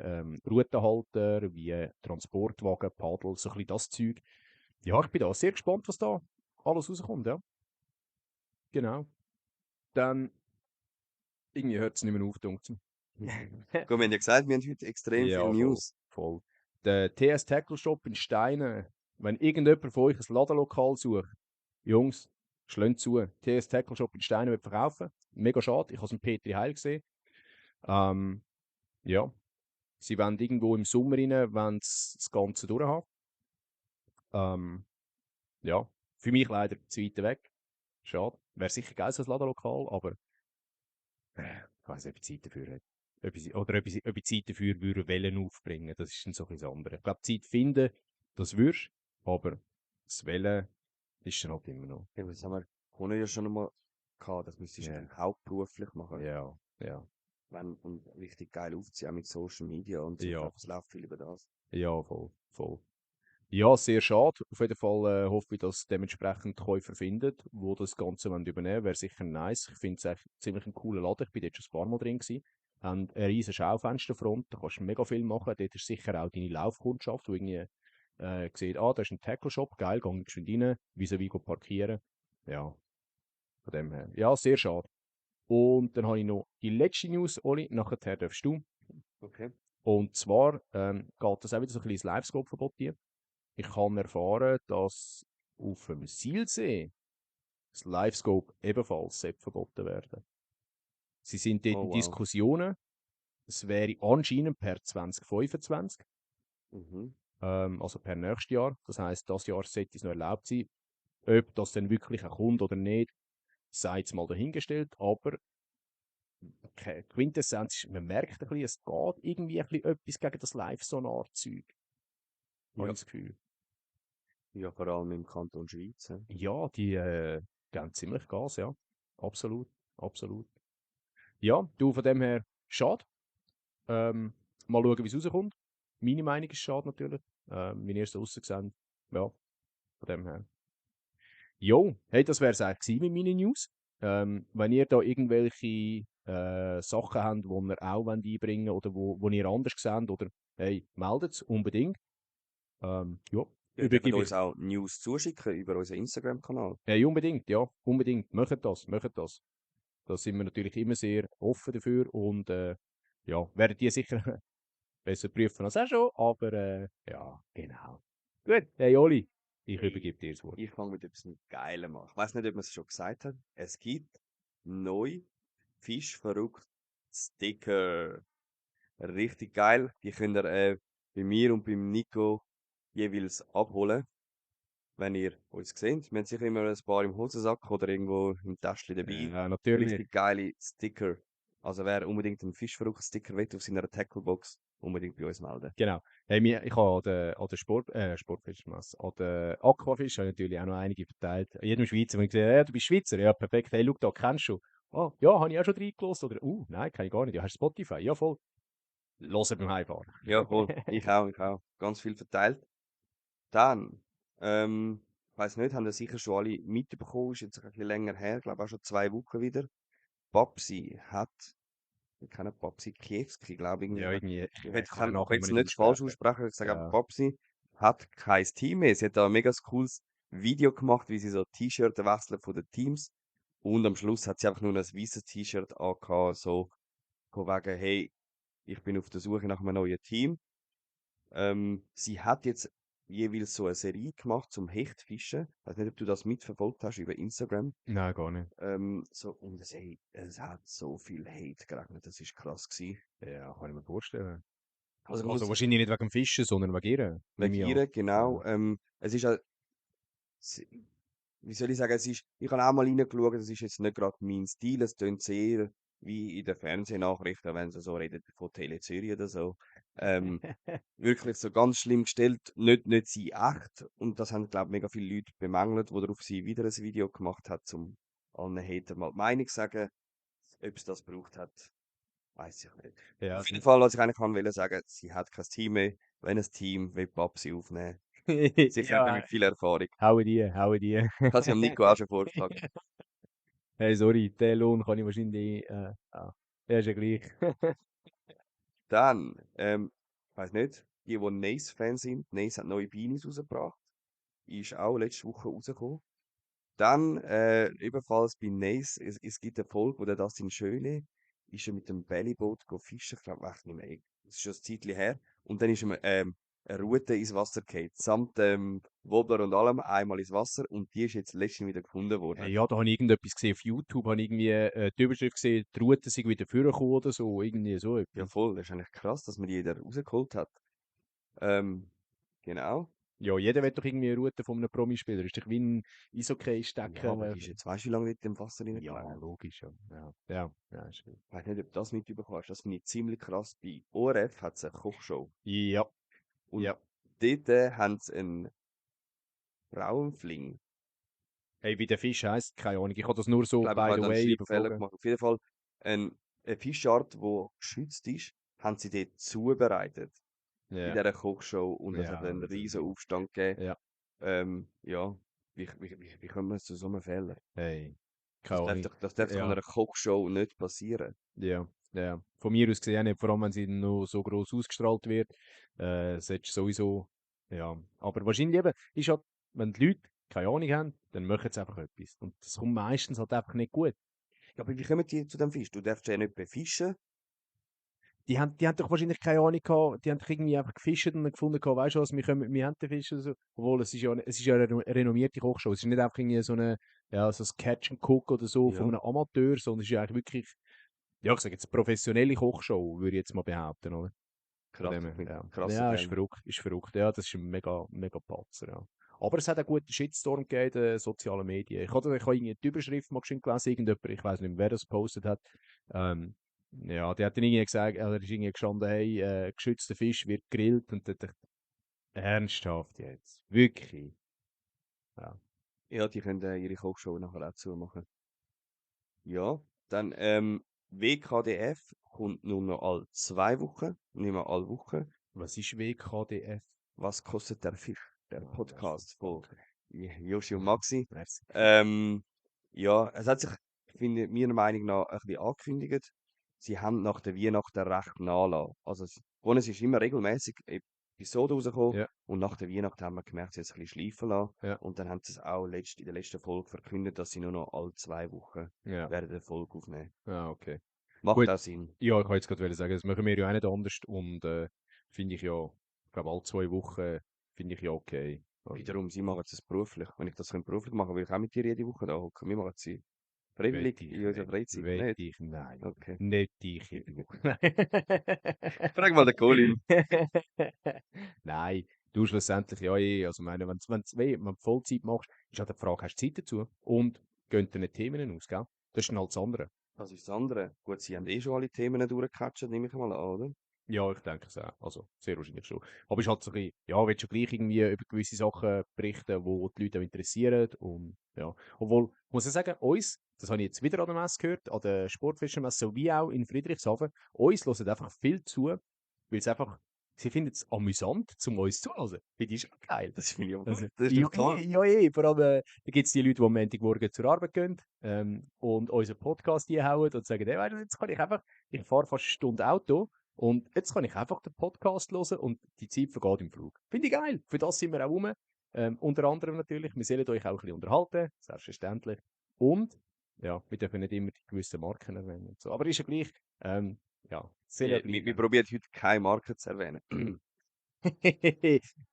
Routenhalter, wie Transportwagen, Paddel, so ein bisschen das Zeug. Ja, ich bin da sehr gespannt, was da alles rauskommt, ja. Genau. Dann, irgendwie hört es nicht mehr auf, dunkel. Gut, wir haben ja gesagt, wir haben heute extrem viel Ja, voll, News. voll. Der TS Tackle Shop in Steinen, wenn irgendjemand von euch ein Ladenlokal sucht, Jungs, schlägt zu. TS Tackle Shop in Steinen wird verkaufen. Mega schade, ich habe es im Petri Heil gesehen. Ähm, ja, sie wollen irgendwo im Sommer rein, wenn sie das Ganze durchhaben. Ja, für mich leider zu weit weg. Schade. Wäre sicher geil, so ein Ladenlokal, aber ich weiss nicht, ob ich Zeit dafür hätte. Ob ich Zeit dafür würde Wellen aufbringen, das ist dann so etwas anderes. Ich glaube, Zeit finden, das würdest, aber das Wellen ist dann halt immer noch. Ja, das haben wir vorhin ja schon einmal gehabt. Das müsstest du Ja, dann hauptberuflich machen. ja, ja, Wenn, und richtig geil aufziehen, auch mit Social Media und so. Ich ja, glaube, es läuft viel über das. ja, voll, voll. Ja, sehr schade. Auf jeden Fall hoffe ich, dass dementsprechend Käufer finden, die das Ganze übernehmen wollen. Wäre sicher nice. Ich finde es echt ziemlich ein cooler Laden. Ich bin dort schon ein paar Mal drin gewesen. Haben eine riesen Schaufensterfront. Da kannst du mega viel machen. Dort ist sicher auch deine Laufkundschaft, die irgendwie sieht, ah, da ist ein Tackle-Shop, geil, geh ich geschwind rein, vis-à-vis parkieren. Ja, von dem her. Ja, sehr schade. Und dann habe ich noch die letzte News, Oli. Nachher darfst du. Okay. Und zwar geht das auch wieder so ein bisschen ins Live-Scope-Verbot hier. Ich habe erfahren, dass auf dem Silsee das Livescope ebenfalls verboten werden. Sie sind dort Oh, in wow. Diskussionen. Es wäre anscheinend per 2025, Mhm. also per nächstes Jahr. Das heisst, das Jahr sollte es noch erlaubt sein. Ob das dann wirklich auch kommt oder nicht, sei jetzt mal dahingestellt. Aber die Quintessenz ist, man merkt ein bisschen, es geht irgendwie ein bisschen etwas gegen das Live-Sonar-Zeug. Habe Ja. ich das Gefühl. Ja, vor allem im Kanton Schweiz. Hä? Ja, die geben ziemlich Gas, ja. Absolut, absolut. Ja, du, von dem her, schade. Mal schauen, wie es rauskommt. Meine Meinung ist schade natürlich. Wie ihr es so rausgesehen. Ja, von dem her. Jo, hey, das wäre es eigentlich gewesen mit meinen News. Wenn ihr da irgendwelche Sachen habt, die ihr auch einbringen wollt oder wo ihr anders seht, oder hey, meldet es unbedingt. Ja, Ihr dürft übergebe ich. uns auch News zuschicken über unseren Instagram-Kanal. Hey, unbedingt, ja, unbedingt. Macht das, macht das. Da sind wir natürlich immer sehr offen dafür und ja, werden die sicher besser prüfen als auch schon, aber ja, genau. Gut, hey Oli, ich Hey, übergebe dir das Wort. ich fange mit etwas Geilem an. Ich weiß nicht, ob man es schon gesagt hat. Es gibt neu Fischverrückt Sticker. Richtig geil. Die könnt ihr bei mir und beim Nico jeweils abholen, wenn ihr uns seht. Wir haben sicher immer ein paar im Hosensack oder irgendwo im Täschchen dabei. Ja, natürlich. Richtig geile Sticker. Also wer unbedingt einen Fischverrückt-Sticker will auf seiner Tacklebox, unbedingt bei uns melden. Genau. Hey, ich habe an der Sportfischmesse, an der Aquafisch habe ich natürlich auch noch einige verteilt. Jedem Schweizer, wenn ich sehe, ja, du bist Schweizer, ja, perfekt, hey, schau da, kennst du? Oh, ja, habe ich auch schon reingelassen, oder, nein, kann ich gar nicht, ja, hast du Spotify? Ja, voll. Hören beim Heimfahren. Ja, voll. Ich auch, ich auch. Ganz viel verteilt. Dann, ich weiß nicht, haben das sicher schon alle mitbekommen, ist jetzt ein bisschen länger her, ich glaube auch schon 2 Wochen wieder. Babsi hat, ich kenne Babsi Kiewski, glaube ich, Ja, irgendwie. irgendwie, Ich kann den kann Nachnamen jetzt nicht nicht falsch aussprechen. aussprechen, ich sage einfach Ja. Babsi hat kein Team mehr. Sie hat da ein mega cooles Video gemacht, wie sie so T-Shirts wechseln von den Teams. Und am Schluss hat sie einfach nur ein weißes T-Shirt angehabt, so von wegen, hey, ich bin auf der Suche nach einem neuen Team. Sie hat jetzt jeweils so eine Serie gemacht zum Hechtfischen. Ich weiß nicht, ob du das mitverfolgt hast über Instagram. Nein, gar nicht. So, und es hat so viel Hate geregnet, das ist krass gewesen. Ja, kann ich mir vorstellen. Also ich Also muss wahrscheinlich nicht wegen dem Fischen, sondern wegen ihr, nehme wegen ich an. ihr, genau, Ja. es ist sie- wie soll ich sagen, ich habe auch mal reingeschaut, das ist jetzt nicht gerade mein Stil, es tönt sehr wie in den Fernsehnachrichten, wenn sie so reden von Tele Zürich oder so. Ähm, Wirklich so ganz schlimm gestellt, nicht sie echt. Und das haben, glaube ich, mega viele Leute bemängelt, wo darauf sie wieder ein Video gemacht hat, um allen Hatern mal die Meinung zu sagen. Ob es das gebraucht hat, weiß ich nicht. Ja, Auf jeden Fall, was ich eigentlich wollte sagen, sie hat kein Team mehr. Wenn ein Team will Babsi aufnehmen, sicher jemand ja, mit viel Erfahrung. haue die, haue die. Ich habe sie am Nico auch schon vorgeschlagen. Hey, sorry, den Lohn kann ich wahrscheinlich, ja, der ist ja gleich. Dann, ich weiß nicht, die Nace-Fan sind, Nace hat neue Beanies rausgebracht. Ist auch letzte Woche rausgekommen. Dann, ebenfalls bei Nace, es gibt eine Folge, wo der Dustin Schöne ist er mit dem Bellyboot go fischen, ich glaube, echt nicht mehr. Das ist schon ein Zeitchen her. Und dann ist ihm eine Rute ins Wasser gefallen, samt Wobbler und allem, einmal ins Wasser. Und die ist jetzt letztens wieder gefunden worden. Ja, da habe ich irgendetwas gesehen auf YouTube, habe ich irgendwie die Überschrift gesehen, die Route sind wieder vorgekommen oder so, irgendwie so Ja, etwas. voll, das ist eigentlich krass, dass man die wieder rausgeholt hat. Ähm, genau. Ja, jeder will doch irgendwie eine Route von einem Promispieler. Ist doch wie ein Ja, aber Eishockey-Stecker. die ist jetzt, weißt du, wie lange nicht im Wasser Ja, reingelegen? logisch, ja. Ja, ja, ja, ist gut. Ich weiß nicht, ob du das mitbekommen hast. Das finde ich ziemlich krass. Bei ORF hat es eine Kochshow. Ja, Und ja. dort haben sie einen Frauenfling. Hey, wie der Fisch heisst, keine Ahnung. Ich habe das nur Ich so, glaube, ich by habe the da einen way, Schreibfehler überflogen. gemacht. Auf jeden Fall eine Fischart, die geschützt ist, haben sie dort zubereitet. In Ja, dieser Kochshow. Und es hat ja, einen das ist riesen so. Aufstand gegeben. Ja, Ja, wie kommt man zu so einem Fehler? hey, keine Ahnung. Das darf doch an Ja, einer Kochshow nicht passieren. ja, ja. Von mir aus gesehen nicht, vor allem wenn sie noch so gross ausgestrahlt wird, solltest du sowieso, ja. Aber wahrscheinlich eben, ist halt, wenn die Leute keine Ahnung haben, dann machen sie einfach etwas. Und das kommt meistens halt einfach nicht gut. Ja, aber wie kommen die zu dem Fisch? Du darfst ja nicht befischen. Die haben doch wahrscheinlich keine Ahnung gehabt, die haben doch irgendwie einfach gefischt und dann gefunden gehabt, weißt du was, wir haben den Fisch oder so. Obwohl, es ist ja eine renommierte Kochshow. Es ist nicht einfach irgendwie so eine, ja, so ein Catch and Cook oder so von Ja, einem Amateur, sondern es ist ja eigentlich wirklich, ja, ich sage jetzt, professionelle Kochshow, würde ich jetzt mal behaupten, oder? Von krass, dem ich her, bin ja. krasser Ja, ist Fan. verrückt, ist verrückt. Ja, das ist ein mega, mega Patzer, ja. Aber es hat einen guten Shitstorm gegeben in den sozialen Medien. Ich habe irgendwie die Überschrift mal geschwind gelesen, irgendjemand, ich weiß nicht mehr, wer das gepostet hat. Ähm, ja, der hat dann irgendwie gesagt, er ist irgendwie gestanden, hey, geschützter Fisch wird gegrillt und dann dachte ich, ernsthaft jetzt? Wirklich? Ja. Ja, die können ihre Kochshow nachher auch zumachen. Ja, dann WKDF kommt nur noch alle 2 Wochen, nicht mehr alle Wochen. Was ist WKDF? Was kostet der Fisch? Der Ah, merci, Podcast von danke. Joshi und Maxi. Merci. Ähm, ja, es hat sich, finde ich, meiner Meinung nach ein bisschen angekündigt. Sie haben nach der Weihnachten recht nachgelassen. Also, es ist immer regelmäßig Episoden rausgekommen Ja, und nach der Weihnachten haben wir gemerkt, sie haben es ein bisschen schleifen lassen. ja, Und dann haben sie es auch in der letzten Folge verkündet, dass sie nur noch alle 2 Wochen ja. werden eine Folge aufnehmen. Ah, okay. Macht Gut, auch Sinn. ja, ich wollte jetzt gerade sagen, das machen wir ja auch nicht anders und finde ich ja, ich glaube, alle 2 Wochen finde ich ja okay. Also, Wiederum, sie machen es beruflich. Wenn ich das beruflich machen würde, ich auch mit dir jede Woche da hocken. Wir machen es wett freiwillig ich in unserer nicht. Freizeit. Wett Nicht? ich, nein. Okay. Nicht ich jede Woche. Frag mal den Colin. Nein, du schlussendlich ja eh. Also, meine, wenn du Vollzeit machst, ist halt die Frage, hast du Zeit dazu? Und gehen deine Themen aus, gell? Das ist dann halt das andere. Das ist das andere. Gut, sie haben eh schon alle Themen durchgecatcht, nehme ich mal an, oder? Ja, ich denke es auch. Also, sehr wahrscheinlich schon. Aber es ist halt so ein bisschen, ja, willst du gleich irgendwie über gewisse Sachen berichten, wo die Leute auch interessieren. Und, ja. Obwohl, muss ich sagen, uns, das habe ich jetzt wieder an der Messe gehört, an der Sportfischermesse, sowie auch in Friedrichshafen, uns hören einfach viel zu, weil es einfach, sie finden es amüsant, zum uns zuhören. Finde ich schon geil. Das finde ich aber Also, gut. Das ist ja, doch toll. ja, vor allem, da gibt es die Leute, die am Montagmorgen zur Arbeit gehen und unseren Podcast einhauen und sagen, hey, weißt du, jetzt kann ich einfach, ich fahre fast eine Stunde Auto und jetzt kann ich einfach den Podcast hören und die Zeit vergeht im Flug. Finde ich geil. Für das sind wir auch rum. Unter anderem natürlich, wir sollen euch auch ein bisschen unterhalten, selbstverständlich. Und, ja, wir dürfen nicht immer die gewissen Marken erwähnen. Und so. Aber ist ja gleich, ja, soll ja Wir bleiben. probieren heute keine Marke zu erwähnen.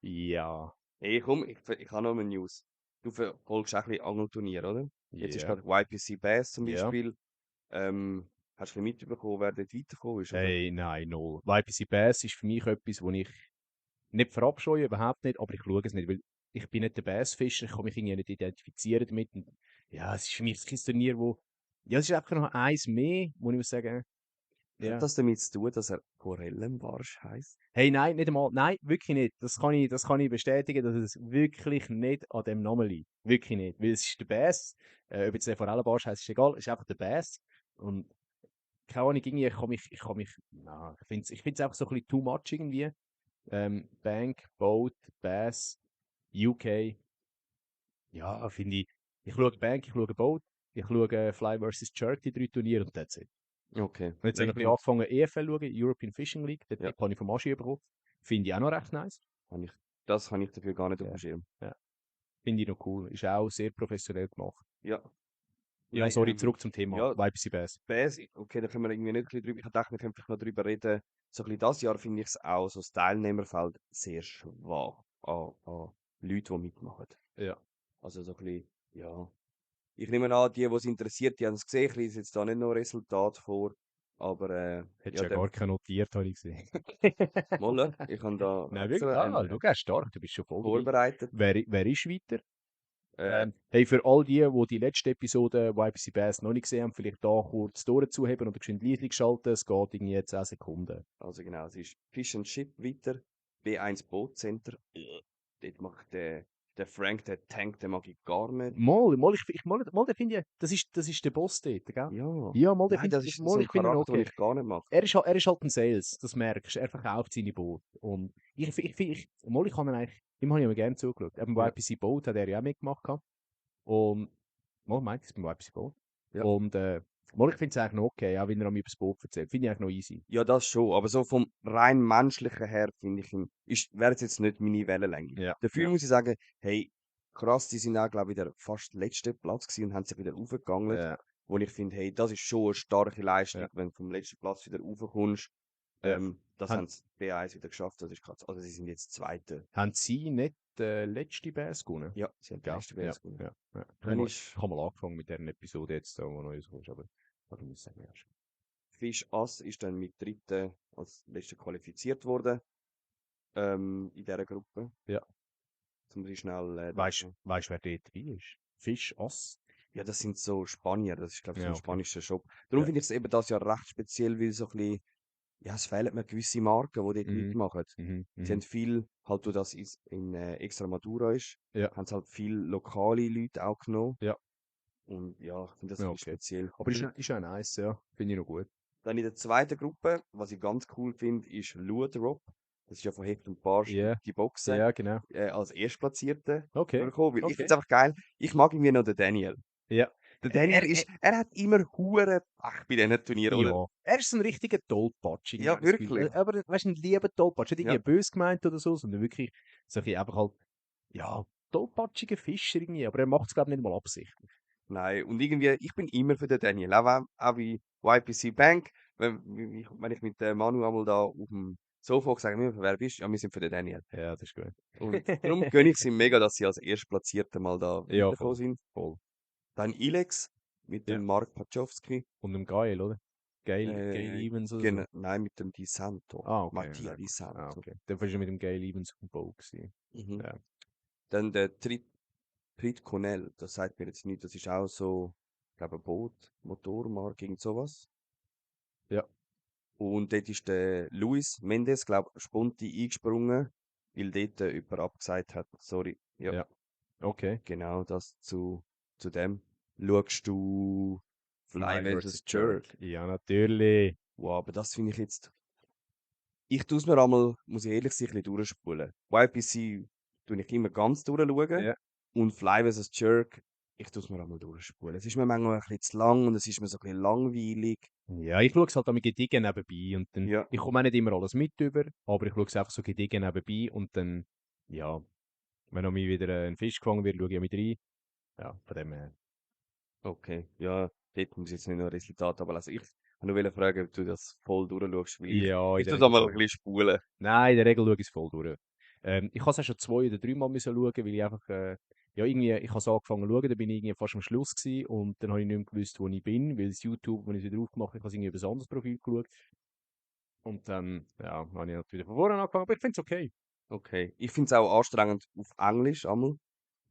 Ja, Hey, komm, ich habe noch eine News. Du verfolgst auch ein bisschen Angelturnier, oder? Jetzt ist ja, gerade YPC Bass zum ja. Beispiel. Hast du ein bisschen mitbekommen, wer dort weitergekommen ist, oder? Hey, nein, null. YPC Bass ist für mich etwas, wo ich nicht verabscheue, überhaupt nicht, aber ich schaue es nicht, weil ich bin nicht der Bassfischer, ich kann mich irgendwie nicht identifizieren damit. Und ja, es ist für mich kein Turnier, wo, ja, es ist einfach noch eins mehr, wo ich muss sagen, Hat ja. das damit zu tun, dass er Forellenbarsch heisst? Hey, nein, nicht einmal, nein, wirklich nicht. Das kann ich bestätigen, dass es wirklich nicht an dem Namen liegt. Wirklich nicht. Weil es ist der Bass, ob jetzt der Forellenbarsch heisst, ist egal, es ist einfach der Bass. Und keine Ahnung, irgendwie, ich finde es einfach so ein bisschen too much irgendwie. Bank, Boat, Bass, UK, ja, finde ich, ich schaue Bank, ich schaue Boat, ich schaue Fly vs. Jerk, die 3 Turniere und that's it. Okay. Und jetzt Ja, habe ich ich ein bisschen bin, angefangen, EFL zu schauen, European Fishing League, den ja, Tipp habe ich vom Aschi bekommen. Finde ich auch noch recht nice. habe ich, das habe ich dafür gar nicht auf dem Ja, Schirm. ja. Finde ich noch cool. Ist auch sehr professionell gemacht. Ja. Ja, Nein, sorry, zurück zum Thema. ja, YPC Bass. Basic, okay, da können wir irgendwie nicht ein bisschen drüber. Ich dachte, wir können vielleicht noch drüber reden. So ein bisschen das Jahr finde ich es auch, so das Teilnehmerfeld sehr schwach an Leute, die mitmachen. Ja. Also so ein bisschen, ja. Ich nehme an, die es interessiert, die haben es gesehen. Ich lese jetzt da nicht noch Resultat vor. Aber Hättest ja, ja gar keine notiert, habe ich gesehen. mal, ich habe da Nein, wirklich? extra Ah, schau, er ist stark, du bist schon voll dabei. vorbereitet. Wer ist weiter? Äh, Hey, für all die letzte Episode YPC Bass noch nicht gesehen haben, vielleicht da kurz die Ohren zuheben oder geschwind Liedli schalten. Es geht irgendwie jetzt 10 Sekunden. also genau, es ist Fish and Chip weiter. B1 Boat Center. Dort macht der Frank, der Tank, den mag ich gar nicht. Mal, den finde ich, das ist der Boss dort, gell? Ja. Ja, mal, den Nein, finde das ist so mal, ein ich finde ihn Charakter, den okay. ich gar nicht mag. Er ist halt ein Sales, das merkst du. Er verkauft seine Boote. Und mal, ich habe ihn eigentlich, ihm habe ich immer gerne zugeschaut. Beim Ja, YPC Boat hat er ja auch mitgemacht. Gehabt. Und, mal, meint es beim YPC Boat. ja. Und, mal, ich finde es eigentlich noch okay, auch wenn er mir über das Boot erzählt. Finde ich eigentlich noch easy. Ja, das schon. Aber so vom rein menschlichen her finde ich ihn, wäre jetzt nicht meine Wellenlänge. Ja, Dafür ja, muss ich sagen, hey, krass, die sind auch, glaube ich, wieder fast letzten Platz gewesen und haben sich wieder aufgegangen. ja, Wo ich finde, hey, das ist schon eine starke Leistung, ja, wenn du vom letzten Platz wieder raufkommst. ja. Das Han, haben sie B1 wieder geschafft, das ist krass. Also sie sind jetzt Zweite. haben sie nicht letzte Bass gewonnen? Ja, sie haben die Gell? letzte Ja, B1 gewonnen. ja, ja. Dann ist Ich habe mal angefangen mit dieser Episode jetzt, wo neu ist, aber ich muss sagen, ja. Fisch Ass ist dann mit Dritten als Letzter qualifiziert worden in dieser Gruppe. Ja. Jetzt muss ich schnell Weißt du, wer dort dabei ist? Fisch, Ass? Ja, das sind so Spanier, das ist, glaube ich, so Ja, ein okay. spanischer Shop. Darum Ja. finde ich es eben das ja recht speziell, weil so ein bisschen, ja, es fehlen mir gewisse Marken, die dort Mhm. mitmachen. Mhm. Sie haben Mhm. viel, halt, wo das in Extremadura ist, Ja, haben sie halt viel lokale Leute auch genommen. ja, Und ja, ich finde das ja, ein bisschen okay. speziell. Aber ist ja nice, ja. Finde ich noch gut. Dann in der zweiten Gruppe, was ich ganz cool finde, ist Luadrop. Das ist ja von Heft und Barsch Ja, die Boxen ja, genau. als Erstplatzierte Okay, durchgekommen. Weil ich finde okay. es einfach geil. Ich mag irgendwie noch den Daniel. Ja. Der Daniel er hat immer hure Pech bei diesen Turnieren, oder? Ja. Er ist so ein richtiger Tollpatsch, irgendwie, Ja, habe ich das Gefühl. wirklich. Aber, weißt du, ein lieber Tollpatsch. Nicht Ja. irgendwie böse gemeint oder so, sondern wirklich so ein bisschen einfach halt, ja, tollpatschiger Fischer irgendwie. Aber er macht es, glaube ich, nicht mal absichtlich. Nein, und irgendwie, ich bin immer für den Daniel. Auch wie YPC Bank. Wenn ich mit Manu einmal da auf dem Sofa sage, wer bist du? Ja, wir sind für den Daniel. Ja, das ist gut. Und darum gönne ich es ihm mega, dass sie als Erstplatzierte mal da Ja, weitergekommen voll. sind. Voll. Dann Ilex mit Ja. dem Mark Pachowski. Und dem Geil, oder? Gail Äh, Evans oder so. nein, mit dem Di Santo. Ah, okay. Mattia Ja, Di gut. Ah, Santo. okay. Dann warst du mit dem Gail Evans auf dem Boot gewesen. Mhm. Ja. Dann der Prit Connell, das sagt mir jetzt nicht, das ist auch so, ich glaube, ein Boot, Motormarke, irgend sowas. Ja. Und dort ist der Luis Mendes, glaube ich, spontan eingesprungen, weil dort jemand abgesagt hat. Sorry. Ja, Ja. Okay. genau das zu dem. Schaust du Fly vs. Jerk? Ja, natürlich. Wow, aber das finde ich jetzt. Ich tue es mir einmal, muss ich ehrlich sein, ein bisschen durchspulen. YPC tue ich immer ganz durchschauen. Ja. Und Fly vs. Jerk, ich tue es mir einmal durchspulen. Es ist mir manchmal ein bisschen zu lang und es ist mir so ein bisschen langweilig. Ja, ich schaue es halt mit Gediegen nebenbei und dann, Ja, ich komme auch nicht immer alles mit über, aber ich schaue es einfach so Gediegen nebenbei und dann, ja, wenn noch mal wieder ein Fisch gefangen wird, schaue ich auch mit rein. Ja, von dem her. okay. Ja, dort muss ich jetzt nicht noch Resultat aber also ich wollte nur fragen, ob du das voll durchschaust, weil Ja, in ich der tue da Regel mal ein schon. bisschen spulen. Nein, in der Regel schaue ich es voll durch. Ich habe es auch schon 2 oder 3 Mal müssen schauen, weil ich einfach, ja, irgendwie, ich habe es angefangen zu schauen, dann bin ich irgendwie fast am Schluss gewesen und dann habe ich nicht mehr gewusst, wo ich bin, weil das YouTube, wenn ich es wieder aufgemacht habe, ich habe es irgendwie über ein anderes Profil geschaut. Und dann, ja, habe ich halt wieder von vorne angefangen, aber ich finde es okay. Okay. Ich finde es auch anstrengend auf Englisch einmal.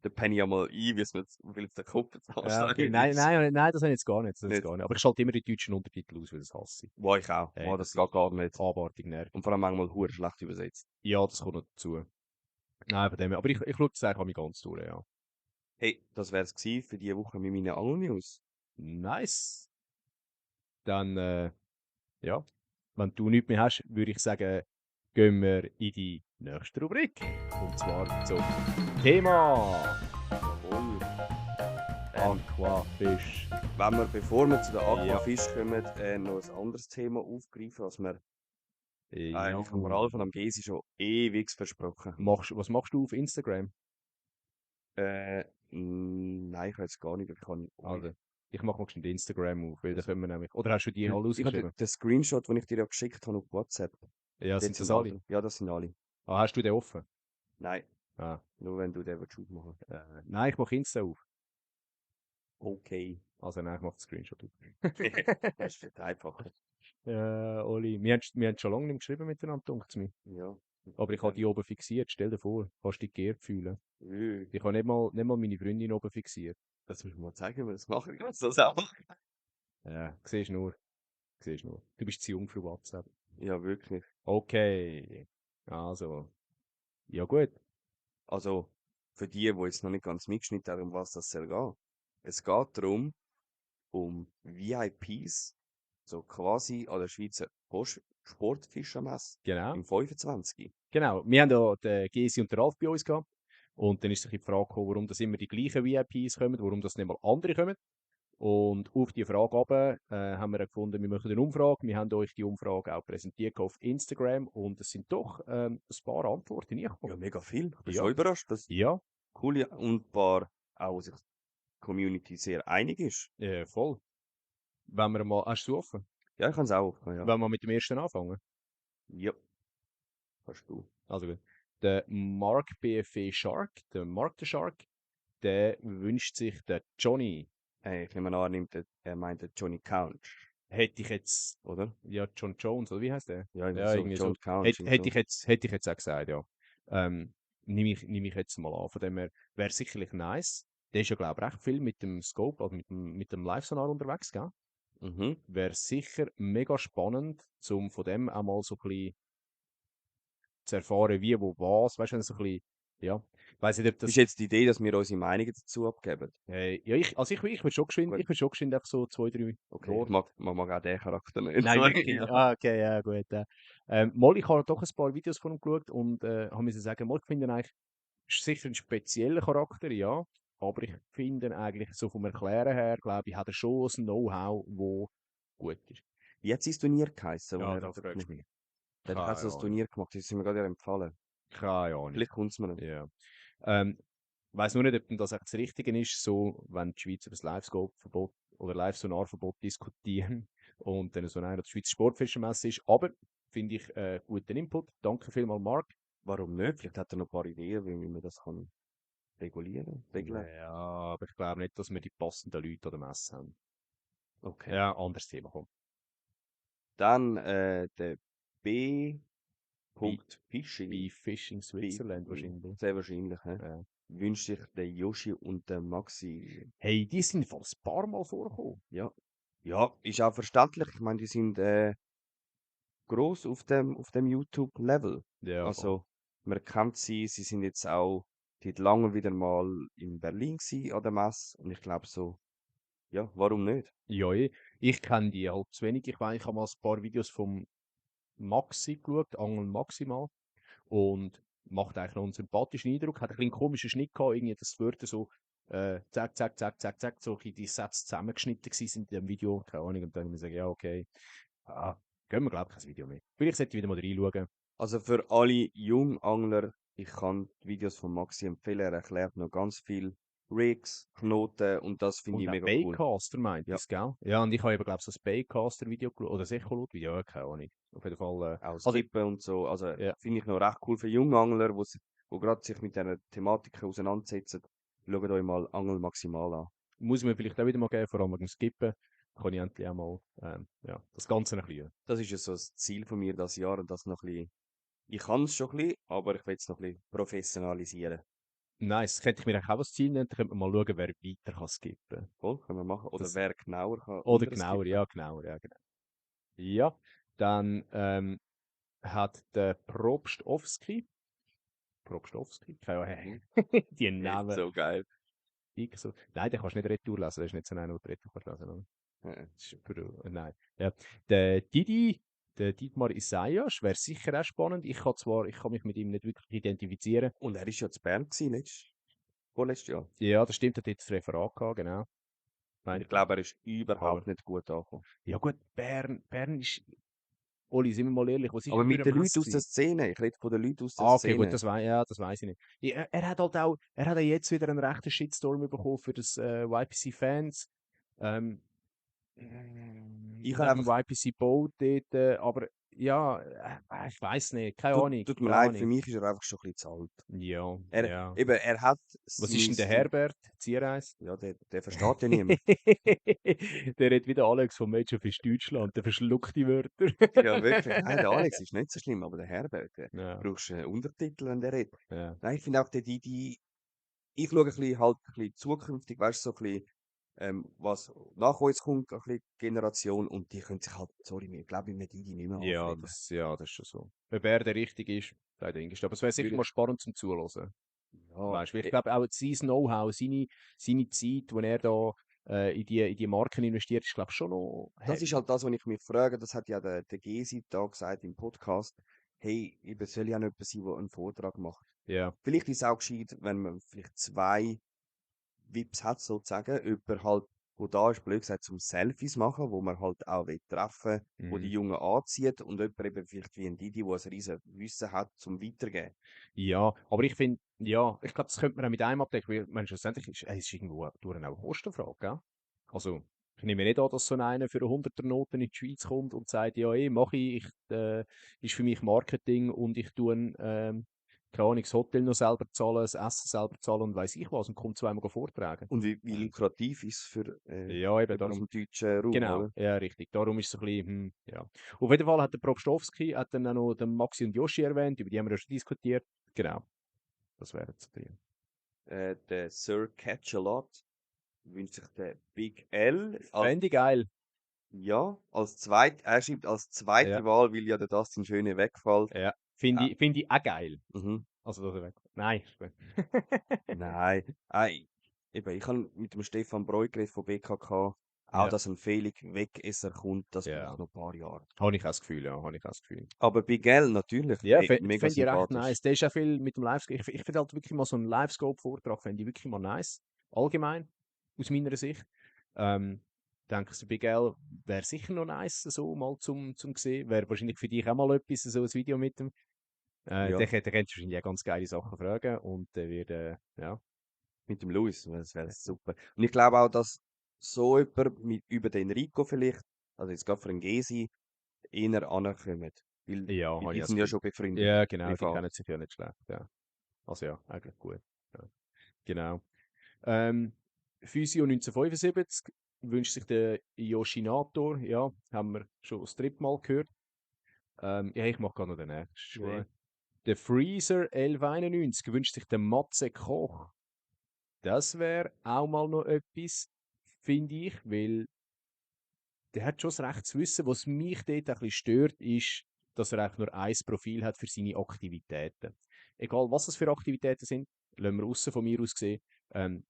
Da penne ich einmal ein, weil es der Kopf jetzt Ja, okay. anstrengend Nein, ist. nein, nein, das habe ich jetzt gar nicht. Das habe ich jetzt Nicht. gar nicht. Aber ich schalte immer die deutschen Untertitel aus, weil ich das hasse. Wo ich auch. Hey, Wow, das das geht ist gar nicht. abartig nervig. Und vor allem manchmal hure schlecht übersetzt. Ja, das kommt noch dazu. Nein, von dem her. Aber ich schaue das eigentlich ganz durch, ja. Hey, das wäre es für diese Woche mit meinen Angel-News. Nice. Dann Ja, wenn du nichts mehr hast, würde ich sagen, gehen wir in die nächste Rubrik. Und zwar zum Thema Jawohl. Aquafisch. Wenn wir, bevor wir zu den Ja. Aquafisch kommen, noch ein anderes Thema aufgreifen, was wir eigentlich am Ja. Ralf und am Gesi schon ewig versprochen haben. Was machst du auf Instagram? Nein, ich weiß gar nicht, ich kann Also, ich mache mal schnell Instagram auf, weil da Also, können wir nämlich. Oder hast du die alle ich habe rausgeschrieben? den Screenshot, den ich dir ja geschickt habe auf WhatsApp. Ja, Dort sind das sind alle? alle. Ja, das sind alle. Ah, hast du den offen? Nein, Ah, nur wenn du den willst aufmachen. nein, ich mache Insta auf. Okay. Also, nein, ich mache den Screenshot auf. Das ist viel einfacher. Ja, Oli, wir haben schon lange nicht mehr geschrieben miteinander, dunkt mir. Ja. Aber ich habe die oben fixiert, stell dir vor, kannst dich geehrt fühlen. Äh, Ich habe nicht mal meine Freundin oben fixiert. Das musst du mal zeigen, wie wir das machen. Ich kann das auch machen. Ja, siehst nur, siehst nur. Du bist zu jung für WhatsApp. Ja, wirklich. Okay, also, ja gut. Also, für die jetzt noch nicht ganz mitgeschnitten haben, um was das soll gehen. Es geht darum, um VIPs, so quasi an der Schweizer Sportfischermesse Genau, im 25. genau. Wir haben ja den Gesi und den Ralf bei uns gehabt. Und dann ist sich die Frage gekommen, warum das immer die gleichen VIPs kommen, warum das nicht mal andere kommen. Und auf die Frage runter, haben wir gefunden, wir machen eine Umfrage. Wir haben euch die Umfrage auch präsentiert auf Instagram und es sind doch ein paar Antworten Ja, reingekommen. mega viel. Ich bin Ja, schon überrascht, dass ja, coole und ein paar auch sich die Community sehr einig ist. voll. Wenn wir mal, hast du offen? Ja, ich kann es auch aufgehen, ja. Wenn wir mit dem ersten anfangen. Ja, kannst du. Also gut. Der Mark BFE Shark, der Mark the Shark, der wünscht sich den Johnny. Ich nehme an, er meint den Johnny Couch, Hätte ich jetzt, oder? ja, John Jones, oder wie heißt der? Ja, irgendwie Ja, so, irgendwie so. John Couch, Hätte ich jetzt auch gesagt, ja. Nehme ich jetzt mal an. Von dem her wäre sicherlich nice. Der ist ja, glaube ich, recht viel mit dem Scope, also mit dem Live-Sonar unterwegs, gell? Mhm. Wäre sicher mega spannend, um von dem auch mal so ein bisschen zu erfahren, wie, wo, was. Weißt du, wenn so ein bisschen, ja. Ich weiß nicht, ob Ist das. jetzt die Idee, dass wir unsere Meinungen dazu abgeben? Ja, ich Gut, würde schon geschwind einfach so 2, 3 okay. Ich Worte. mag auch den Charakter nicht. Nein, Sorry, wirklich. ja. Ah, okay, ja, gut. Mal, ich habe doch ein paar Videos von ihm geschaut und habe müssen sagen, mal, ich finde ihn eigentlich, ist sicher ein spezieller Charakter, ja. Aber ich finde ihn eigentlich so vom Erklären her, glaube ich, hat er schon ein Know-how, wo gut ist. Wie hat sein Turnier geheißen, wo Ja, er da hat fragst gemacht? du mich. Der hat doch auch Keine so ein Ahnung. Turnier gemacht, das ist mir gerade empfohlen. Keine Ahnung. Vielleicht kommt es mir noch. Ja. Ähm, weiß nur nicht, ob denn das echt das Richtige ist, so, wenn die Schweiz über das Live-Scope-Verbot oder Live-Sonar-Verbot diskutieren und dann so einer der Schweizer Sportfischermesse ist. Aber finde ich guten Input. Danke vielmals, Marc. Warum nicht? Vielleicht hat er noch ein paar Ideen, wie man das kann regeln. Ja, aber ich glaube nicht, dass wir die passenden Leute an der Messe haben. Okay. Ja, anderes Thema, komm. Dann der B. Wie, Fishing. wie Fishing Switzerland wahrscheinlich. Sehr wahrscheinlich, hä? Ja. Wünscht sich der Yoshi und der Maxi. Hey, die sind fast ein paar Mal vorgekommen. Ja. Ja, ist auch verständlich. Ich meine, die sind groß auf dem YouTube-Level. Ja, voll. Also, man kennt sie, sie sind jetzt auch seit langem wieder mal in Berlin gsi an der Messe. Und ich glaube so, ja, warum nicht? Ja, ich kenne die halt zu wenig. Ich weiß, ich habe mal ein paar Videos vom Maxi geschaut, Angel Maximal. Und macht eigentlich noch einen sympathischen Eindruck. Hat ein bisschen einen komischen Schnitt gehabt, irgendwie, dass die Wörter so zack, zack, zack, zack, zack, so ein bisschen die Sätze zusammengeschnitten sind in dem Video. Keine Ahnung. Und dann habe ich gesagt, ja, okay, gehen wir, glaube ich, kein Video mehr. Vielleicht sollte ich wieder mal reinschauen. Also für alle Jungangler, ich kann die Videos von Maxi empfehlen. Er erklärt noch ganz viel Rigs, Knoten und das finde Und ich auch mega cool. Baitcaster meint Ja, es, gell? Ja, und ich habe eben, glaube ich, so ein Baitcaster-Video geschaut. Oder ein Echolot-Video, ja, keine Ahnung. Auf jeden Fall. auch Also, Skippen und so. Also ja, finde ich noch recht cool für Jungangler, wo gerade sich mit dieser Thematik auseinandersetzen. Schaut euch mal Angel Maximal an. muss ich mir vielleicht auch wieder mal geben, vor allem beim Skippen. Kann ich endlich auch mal ja, das Ganze ein bisschen. Das ist ja so das Ziel von mir das Jahr und das noch ein bisschen. Ich kann es schon ein bisschen, aber ich will es noch ein bisschen professionalisieren. Nice, könnte ich mir eigentlich auch was Ziel nennen, dann könnte man mal schauen, wer weiter kann skippen. Voll, können wir machen. Oder Das, wer genauer kann oder unter genauer, skippen. ja, genauer, ja, genau. Ja, dann hat der Probstowski, keine Ahnung, die Ist Namen, so geil. ich so, nein, den kannst du nicht retour lesen, das ist nicht so einer, der retour kannst lesen, oder? Das ist nein. Ja. Der Dietmar Isaias wäre sicher auch spannend. Ich kann mich mit ihm nicht wirklich identifizieren. Und er war ja zu Bern gewesen, vorletztes Jahr. Ja, das stimmt, er hat jetzt das Referat gehabt, genau. Und Meine ich glaube, er ist überhaupt aber, nicht gut angekommen. ja gut, Bern ist, Oli, sind wir mal ehrlich, was ist Aber das für mit eine den Leuten Messe aus der gewesen? Szene, ich rede von den Leuten aus der Ah, okay, gut, Szene. ja, das weiß ich nicht. Ja, er hat halt auch, er hat auch jetzt wieder einen rechten Shitstorm bekommen für das YPC-Fans. Ähm, Ich habe wegen dem einfach, YPC Boat dort, aber ja, ich weiß nicht, keine Ahnung, tut mir keine leid, für Ahnung. mich ist er einfach schon ein bisschen zu alt. Ja, Er, ja. eben, er hat Was seine ist denn der Stil. Herbert Ziereis? Ja, der versteht ja niemand. Der redet wieder Alex vom Match of Deutschland, der verschluckt die Wörter. Ja, wirklich. Nein, der Alex ist nicht so schlimm, aber der Herbert, der Ja, brauchst Untertitel, wenn der redet. ja. Nein, ich finde auch, ich schaue ein bisschen, halt ein bisschen zukünftig, weißt du, so ein bisschen, was nach uns kommt, ein bisschen Generation, und die können sich halt, sorry, ich glaube, mit Didi nicht mehr anfreunden. Ja, das ist schon so. Ob er der Richtige ist, sei dahingestellt. Aber es wäre sicher Würde mal ich, spannend zum Zuhören. ja, Weißt du, ich glaube auch sein Know-how, seine Zeit, die er da in die Marken investiert, ist, glaube ich, schon noch das ist heavy. halt das, was ich mich frage, das hat ja der Gesi da gesagt im Podcast, hey, ich soll ja nicht jemand sein, der einen Vortrag macht. Ja. Vielleicht ist es auch gescheit, wenn man vielleicht zwei Vips hat, sozusagen, jemand halt, wo da ist, blöd gesagt, zum Selfies machen, wo man halt auch treffen will, wo die Mhm. Jungen anzieht, und jemand eben vielleicht wie ein Didi, der ein riesen Wissen hat, zum Weitergeben. Ja, aber ich finde, ja, ich glaube, das könnte man auch mit einem abdecken, weil man schlussendlich ist, es ist irgendwo durch eine Kostenfrage, gell? Also, ich nehme nicht an, dass so einer für eine 100er-Noten in die Schweiz kommt und sagt, ja, mache ich, ist für mich Marketing und ich tue, keine Ahnung, das Hotel noch selber zahlen, das Essen selber zahlen und weiß ich was und kommt zweimal vortragen. Und wie lukrativ ist es für Ja, eben, jemanden aus darum, dem deutschen Raum, genau, oder? ja, richtig. Darum ist es ein bisschen, ja. Auf jeden Fall hat der Probstowski hat dann auch noch den Maxi und Yoshi erwähnt, über die haben wir ja schon diskutiert. Genau, das wären so die. Der Sir Catch-a-Lot wünscht sich der Big L als, Fände ich geil. ja, er schreibt als Ja, zweite Wahl, weil ja der Dustin Schöne wegfällt. ja. Finde Ja, ich, find ich auch geil. mhm. Also, dass er weg. Nein, ist gut. Nein, eben, ich habe mit dem Stefan Breu geredet von BKK, auch Ja, dass ein Felix Wegesser kommt, das ja. braucht noch ein paar Jahre. Habe ich auch das Gefühl, ja, habe ich auch das Gefühl. Aber bei Gell natürlich, Ja, mega fände ich recht sympathisch. nice. Der ist auch viel mit dem Livescope. Ich finde halt wirklich mal so einen Livescope-Vortrag, fände ich wirklich mal nice. Allgemein, aus meiner Sicht. Denke ich, bei Gell wäre sicher noch nice, so mal zum sehen. Wäre wahrscheinlich für dich auch mal etwas, so ein Video mit dem. Ja, Der könnte wahrscheinlich auch ganz geile Sachen fragen und der wird, ja. mit dem Luis, das wäre super. Und ich glaube auch, dass so jemand über den Enrico vielleicht, also jetzt gerade für einen Gesi, eher anerkommt. Ja, Weil habe ich die auch das sind ja Gefühl. schon befreundet, Ja, genau, die privat. kennen sich ja nicht schlecht, ja. Also ja, eigentlich gut. Ja, genau. Ähm, Physio 1975 wünscht sich der Yoshinator, ja, haben wir schon das dritte Mal gehört. Ja, ich mache gerade noch den nächsten. Ist Nee. gut. Der Freezer 1191 wünscht sich der Matze Koch. Das wäre auch mal noch etwas, finde ich, weil der hat schon das Recht zu wissen. Was mich dort ein bisschen stört, ist, dass er eigentlich nur ein Profil hat für seine Aktivitäten. Egal, was das für Aktivitäten sind, lassen wir aussen von mir aus sehen,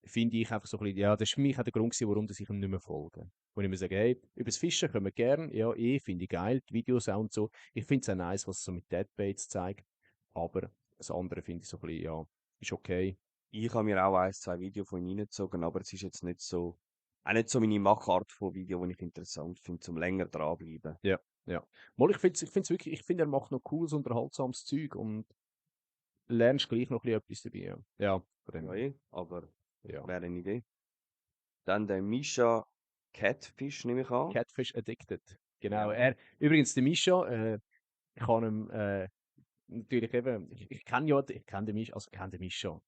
finde ich einfach so ein bisschen, ja, das ist für mich auch der Grund gewesen, warum ich ihm nicht mehr folge. Wo ich mir sage, hey, über das Fischen können wir gerne, ja, finde ich geil, die Videos auch und so. Ich finde es auch nice, was es so mit Deadbaits zeigt, aber das andere finde ich so ein bisschen, ja, ist okay. Ich habe mir auch ein, zwei Videos von ihm reingezogen, aber es ist jetzt nicht so, auch nicht so meine Machart von Video, die ich interessant finde, zum länger dranbleiben. Ja, ja. Mal, ich find's wirklich, ich finde, er macht noch cooles, unterhaltsames Zeug und lernst gleich noch ein bisschen etwas dabei. Ja, ja von dem Ja, her. aber Ja. wäre eine Idee. Dann der Misha Catfish, nehme ich an. Catfish Addicted. Genau. Ja. Übrigens, der Mischa, ich kann ihm natürlich eben, ich kenne den Mischa, also kenne den Mischa.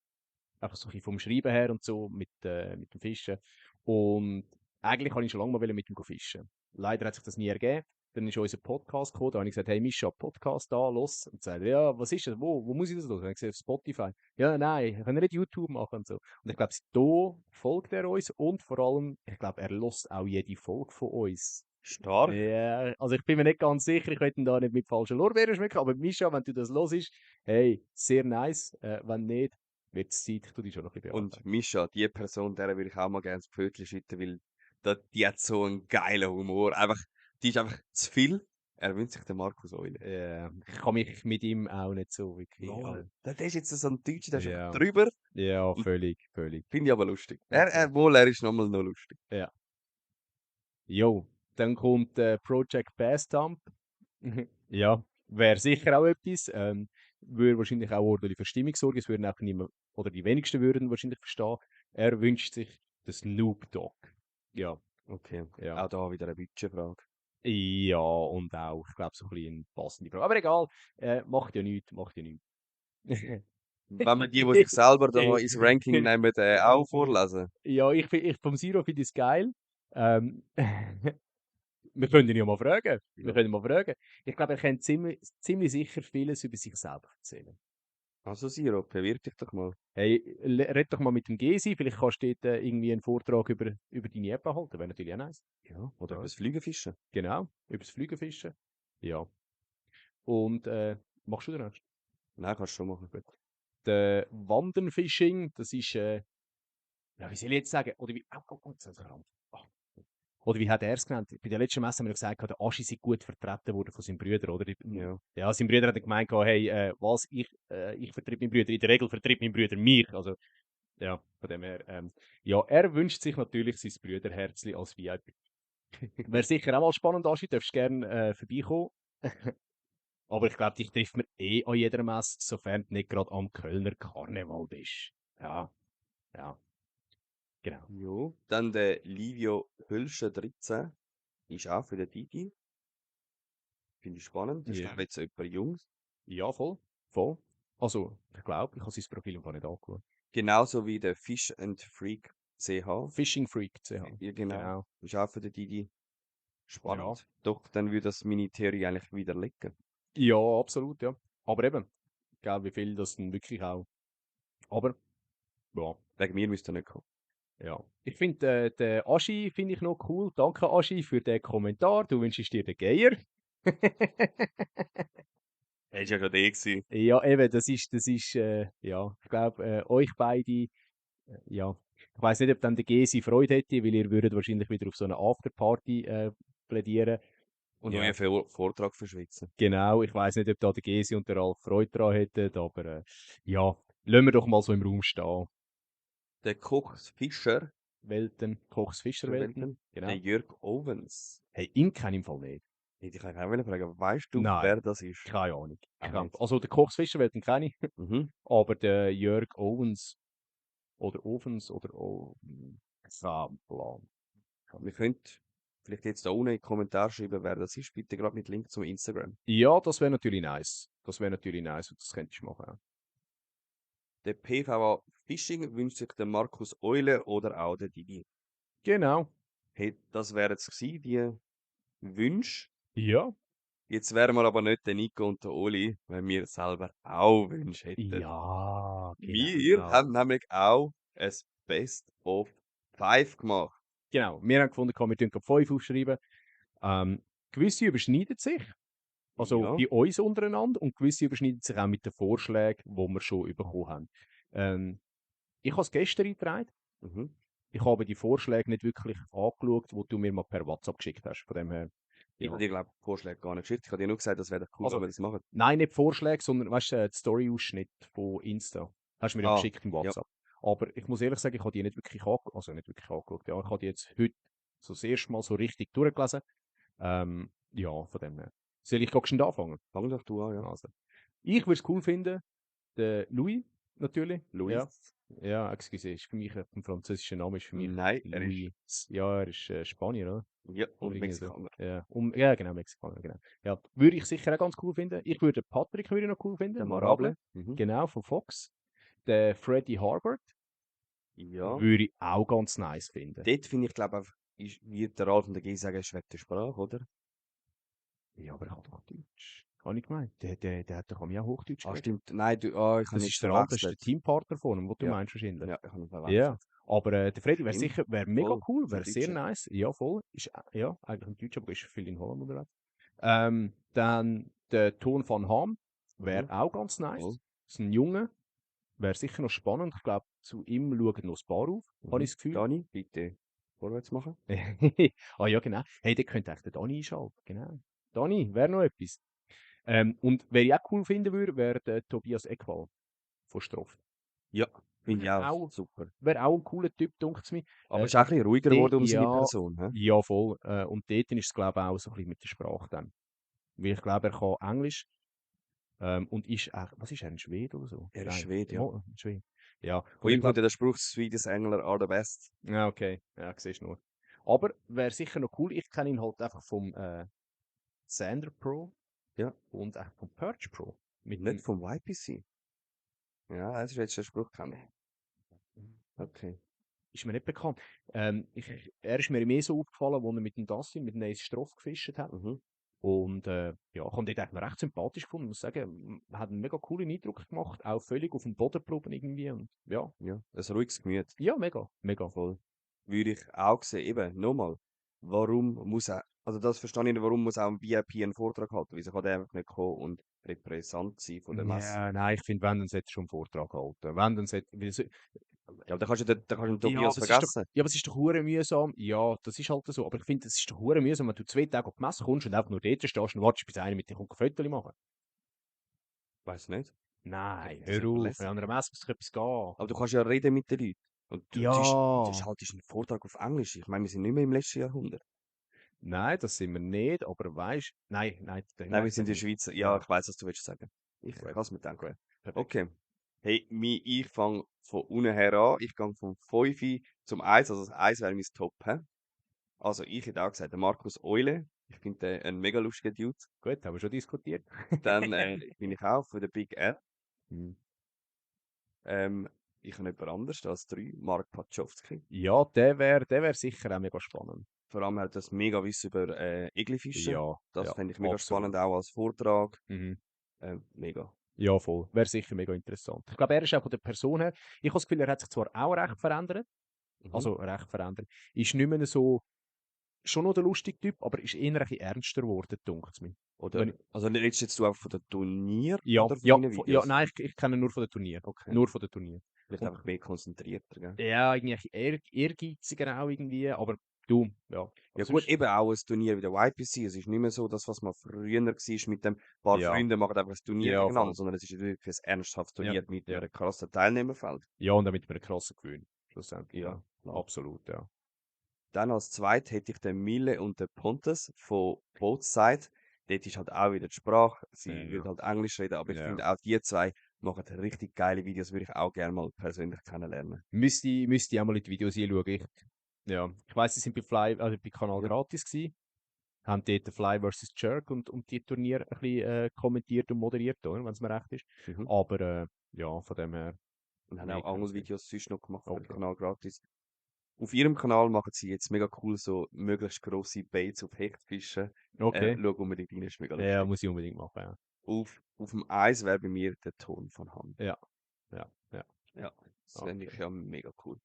Einfach so ein bisschen vom Schreiben her und so, mit dem Fischen. Und eigentlich kann ich schon lange mal mit ihm fischen. Leider hat sich das nie ergeben. Dann ist unser Podcast gekommen, da habe ich gesagt, hey Mischa, Podcast da, los. Und sagt, ja, was ist das? Wo muss ich das los? Und ich gesagt, auf Spotify. Ja, nein, ich kann nicht YouTube machen und so. Und ich glaube, da folgt er uns und vor allem, ich glaube, er lost auch jede Folge von uns. Stark. Ja, also ich bin mir nicht ganz sicher, ich will ihn da nicht mit falschen Lorbeeren schmecken, aber Mischa, wenn du das hörst, hey, sehr nice. Wenn nicht, wird es Zeit, ich tue dich schon noch ein bisschen Und bearbeiten. Misha, die Person, der würde ich auch mal gerne das Pfötchen schütten, weil Die hat so einen geilen Humor. Einfach, die ist einfach zu viel. Er wünscht sich den Markus Eule. Ich kann mich mit ihm auch nicht so wirklich. Lol. Der ist jetzt so ein Deutscher, der ist einfach Ja, drüber. ja, Und völlig, völlig. finde ich aber lustig. Okay. Er ist nochmal noch lustig. Ja. Jo, dann kommt Project Bassstamp. Ja, wäre sicher auch etwas. Würde wahrscheinlich auch ordentlich für Stimmung sorgen. Es würden auch niemand, oder die wenigsten würden wahrscheinlich verstehen. Er wünscht sich den Snoop Dogg. Ja, Okay. ja. Auch da wieder eine Budgetfrage. Ja, und auch, ich glaube, so ein bisschen eine passende Frage. Aber egal, macht ja nichts, macht ja nichts. Wenn wir die sich selber da ins Ranking nehmen, auch vorlesen. Ja, ich vom Zero finde ich es geil. Ähm, wir können ihn ja mal fragen. Wir Ja. können ihn mal fragen. Ich glaube, er kann ziemlich sicher vieles über sich selber erzählen. Also Siro, bewirb dich doch mal. Hey, red doch mal mit dem Gesi, vielleicht kannst du dort irgendwie einen Vortrag über deine App halten, wäre natürlich auch nice. Ja. Oder Ja. über das Fliegenfischen. Genau, über das Flügelfischen. Ja. Und machst du den nächsten? Nein, kannst du schon machen. Gut. Der Wandenfishing, das ist, ja, wie soll ich jetzt sagen, oder wie, jetzt hat's gerammt. Oder wie hat er es genannt? Bei der letzten Messe haben wir gesagt, der Aschi sei gut vertreten worden von seinem Bruder, oder? Ja. Ja, sein Bruder hat gemeint, hey, ich vertritt meinen Bruder, in der Regel vertritt mein Bruder mich. Also, ja, von dem her, ja, er wünscht sich natürlich sein Brüderherzli als VIP. Wäre sicher auch mal spannend, Aschi, darfst gerne vorbeikommen. Aber ich glaube, dich trifft man eh an jeder Messe, sofern du nicht gerade am Kölner Karneval bist. Ja, ja, genau. Jo. Dann der Livio Hülsche 13 ist auch für den Didi. Finde ich spannend. Das ist Ja. glaube ich jetzt jemand Jungs. Ja, voll, voll. Also, ich glaube, ich habe sein Profil noch gar nicht angeschaut. Genauso wie der Fish and Freak CH. Fishing Freak CH. Ja, genau. Genau. Ist auch für den Didi. Ja. Spannend. Doch, dann würde das meine Theorie eigentlich widerlegen. Ja, absolut, ja. Aber eben, gell, wie viel das denn wirklich auch. Aber, ja, Wegen mir müsste er nicht kommen. ja. Ich finde, den Aschi finde ich noch cool. Danke, Aschi, für den Kommentar. Du wünschst dir den Geier. Er ist ja gerade gewesen. Ja, eben, ja, ich glaube, euch beide, ja, ich weiß nicht, ob dann der Gesi Freude hätte, weil ihr würdet wahrscheinlich wieder auf so eine Afterparty plädieren. Und Ja, neuen Vortrag verschwitzen. genau, ich weiß nicht, ob da der Gesi und der Ralf Freude dran hätten, aber ja, lassen wir doch mal so im Raum stehen. Der Koch Fischer, Welten, Kochs Fischerwelten, der genau. Jörg Owens. Hey, ihn kenne ich im Fall nicht. Ich kann auch fragen, weißt du, Nein, wer das ist? keine Ahnung. Auch nicht. Also der Kochs Fischerwelten kenne ich, Mhm. aber der Jörg Owens oder Ovens oder kein Plan. Wir können vielleicht jetzt da unten in die Kommentare schreiben, wer das ist. Bitte gerade mit Link zum Instagram. Ja, das wäre natürlich nice. Das wäre natürlich nice und das könntest du machen. Ja. Der PVA Fishing wünscht sich den Markus Eule oder auch den Didi. Genau. Hey, das wären jetzt gewesen, die Wünsche. Ja. Jetzt wären wir aber nicht der Nico und der Oli, wenn wir selber auch Wünsche hätten. Ja, Wir genau. haben nämlich auch ein Best of 5 gemacht. Genau. Wir haben gefunden, wir tun 5 aufschreiben. Gewisse überschneiden sich, also Ja. bei uns untereinander, und gewisse überschneiden sich auch mit den Vorschlägen, die wir schon bekommen haben. Ich habe es gestern eingetragen. Mhm. Ich habe die Vorschläge nicht wirklich angeschaut, die du mir mal per WhatsApp geschickt hast. Von dem her. Ich Ja. habe dir, glaube ich, Vorschläge gar nicht geschickt. Ich habe dir nur gesagt, das wäre doch cool, Also, wenn wir das machen. Nein, nicht Vorschläge, sondern weißt du, die Story-Ausschnitt von Insta. Hast du mir ja geschickt im ja. WhatsApp. Aber ich muss ehrlich sagen, ich habe die nicht wirklich angeschaut. Also nicht wirklich angeschaut. Ja, ich habe die jetzt heute so das erste Mal so richtig durchgelesen. Ja, von dem her. Soll ich gerade anfangen? Fang doch du an, ja. Also, ich würde es cool finden, der Louis natürlich. Luis. Ja, ja, excuse, ist für mich ein französischer Name, ist für mich Nein, er ist. Louis. Ja, er ist Spanier, oder? Ja, und Oder irgendwie so. Mexikaner. Ja, ja, genau, Mexikaner, genau. Ja, würde ich sicher auch ganz cool finden. Ich würde Patrick würde ich noch cool finden. Der Marable. Marable. Mhm. Genau, von Fox. Der Freddie Harbert Ja. würde ich auch ganz nice finden. Dort finde ich, glaube ich, wird der Ralf und der G sagen, schwerte Sprache, oder? Ja, aber er hat doch Deutsch. Habe ich gemeint. Der hat doch auch Hochdeutsch Ah, geredet. stimmt. Nein, ich Das habe ist nicht das ist der verwechselt. Teampartner von ihm, den du Ja. meinst wahrscheinlich. Ja, ich habe ihn Ja, verwechselt. aber der Freddy wäre Stimmt. sicher, wäre mega Voll, cool, der wäre sehr Deutsche. nice. Ja, voll. Ist, ja, eigentlich ein Deutscher, aber ist viel in Holland unterwegs. Dann der Ton van Ham wäre Mhm. auch ganz nice. Voll. Das ist ein Junge, wäre sicher noch spannend. Ich glaube, zu ihm schauen noch ein paar auf, habe ich das Gefühl. Dani, bitte. vorwärts machen. Ah ja, genau. Hey, der könnte eigentlich den Dani einschalten. Genau. Dani, wäre noch etwas. Und wer ich auch cool finden würde, wäre der Tobias Eckwall von Stroff. Ja, finde ich Wäre auch auch, super. wär auch ein cooler Typ, denkt es mir. Aber ist auch ein bisschen ruhiger geworden um seine Ja, Person. Hä? ja, voll. Und dort ist es, glaube ich, auch so ein bisschen mit der Sprache dann. Weil ich glaube, er kann Englisch und ist auch, was ist er, ein Schwede oder so? Er ist Nein, Schwede, ja. ein Schwede. Ja, Von und ich ihm kommt glaube, ja der Spruch, Swedes Engler are the best. ja, okay, ja, siehst du nur. Aber wäre sicher noch cool, ich kenne ihn halt einfach vom Xander Pro Ja, und auch vom Perch Pro. Mit nicht dem, vom YPC. Ja, das ist jetzt der Spruch kennen. Okay. ist mir nicht bekannt. Er ist mir mehr so aufgefallen, als er mit dem Dustin, mit dem Ace Stroff gefischt hat. Mhm. Und ja, ich habe ihn dort eigentlich noch recht sympathisch gefunden. Ich muss sagen, hat einen mega coolen Eindruck gemacht. Auch völlig auf dem Boden geblieben irgendwie. Und ja, Ja, ein ruhiges Gemüt. ja, mega, mega. Voll. Würde ich auch sehen. Eben, nochmal. Warum muss er, also das verstehe ich nicht, warum muss auch ein VIP einen Vortrag halten? Wieso kann der einfach nicht kommen und repräsent sein von der Messe? Ja, nein, ich finde, wenn, dann sollte er schon einen Vortrag halten. Wenn, dann sollte, Ja, aber da kannst du den ja, Tobias aber es ist doch, vergessen. ja, aber es ist doch hure mühsam. Ja, das ist halt so. Aber ich finde, es ist doch hure mühsam, wenn du 2 Tage auf die Messe kommst und einfach nur dort stehst und wartest, bis einer mit dir kommt, ein Foto machen. Weiß nicht. Ich Nein, finde das hör auf. überlässig. An einer Messe muss doch etwas gehen. Aber du kannst ja reden mit den Leuten. Und du Ja. haltest einen Vortrag auf Englisch. Ich meine, wir sind nicht mehr im letzten Jahrhundert. Nein, das sind wir nicht, aber weißt nein, nein, Nein, wir nein, sind in sag der nicht. Schweiz. Ja, Ja, ich weiß, was du willst sagen. Ich gut, kann es mir denken. gut, perfekt. Okay. Hey, ich fange von unten her an. Ich gehe vom 5 zum 1. Also das 1 wäre mein Top. Hä? Also ich hätte auch gesagt, der Markus Eule. Ich finde den ein mega lustiger Dude. Gut, haben wir schon diskutiert. Dann bin ich auch für den Big R. Hm. Ähm, ich habe jemand anderes als 3, Mark Paczowski. Ja, der wär sicher auch mega spannend. Vor allem hat er das mega Wissen über Igelfischen. Ja, Das ja, fände ich mega absolut. spannend, auch als Vortrag. Mhm. Mega. Ja, voll. Wäre sicher mega interessant. Ich glaube, er ist auch von der Person her. Ich habe das Gefühl, er hat sich zwar auch recht verändert. Mhm. Also recht verändert. Ist nicht mehr so, schon noch der lustige Typ, aber ist eher ein bisschen ernster geworden, denkt es mir. Oder, Wenn ich, also redest jetzt du auch von der Turnier ja, oder von ja, deinen ja, Videos? nein, ich kenne ihn nur von den Turnieren. Okay. Nur von den Turnieren. Vielleicht Und einfach mehr konzentrierter, gell? ja, irgendwie ein bisschen ehrgeiziger auch irgendwie, aber du, ja. Ja Aber gut, sonst, eben auch ein Turnier wie der YPC. Es ist nicht mehr so das, was man früher war mit dem paar ja, Freunden machen einfach ein Turnier ja, gegeneinander, voll. sondern es ist wirklich ein ernsthaftes Ja, Turnier mit ja. einem krassen Teilnehmerfeld. Ja, und damit wir einen krassen Gewinn, schlussendlich, Ja, ja. klar. Absolut, ja. Dann als zweit hätte ich den Mille und den Pontes von Both Sides. Dort ist halt auch wieder die Sprache. Sie will Ja, halt Englisch reden, aber ich ja. finde auch die zwei machen richtig geile Videos, würde ich auch gerne mal persönlich kennenlernen. Müsste ich auch mal in die Videos anschauen. Ja, ich weiss, sie sind bei Fly, also bei Kanal Ja. gratis gewesen. Haben dort den Fly vs. Jerk und die Turnier ein bisschen kommentiert und moderiert, oder? Wenn es mir recht ist. Mhm. Aber ja, von dem her, Und haben mehr auch kann ich nicht. Angelvideos sonst noch gemacht für den Okay. Kanal gratis. Auf ihrem Kanal machen sie jetzt mega cool so möglichst grosse Baits auf Hechtfischen. Okay. Schau unbedingt rein, ist mega Ja, lustig. muss ich unbedingt machen, ja. Auf dem Eis wäre bei mir der Ton von Hand. Ja, ja, ja. Ja, das fände ich Okay. ja mega cool.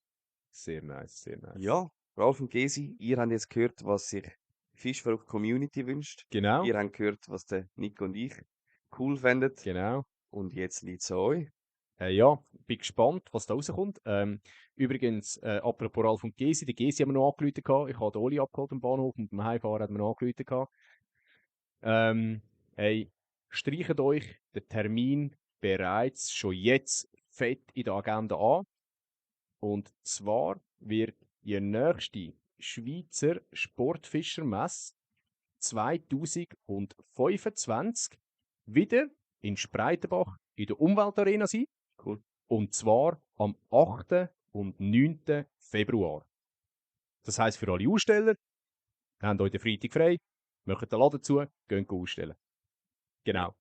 Sehr nice, sehr nice. Ja, Ralf und Gesi, ihr habt jetzt gehört, was sich Fischverrückt Community wünscht. Genau, Ihr habt gehört, was der Nico und ich cool fänden. genau. Und jetzt liegt es an euch. Ja, bin gespannt, was da rauskommt. Übrigens, apropos Ralf und Gesi, die Gesi haben wir noch angerufen gehabt. Ich habe den Oli abgeholt am Bahnhof und beim Heimfahren haben wir noch angerufen gehabt. Hey, streicht euch den Termin bereits schon jetzt fett in der Agenda an. Und zwar wird die nächste Schweizer Sportfischermesse 2025 wieder in Spreitenbach in der Umweltarena sein. Cool. Und zwar am 8. und 9. Februar. Das heisst für alle Aussteller, habt euch den Freitag frei, macht den Laden zu, geht ausstellen. Genau.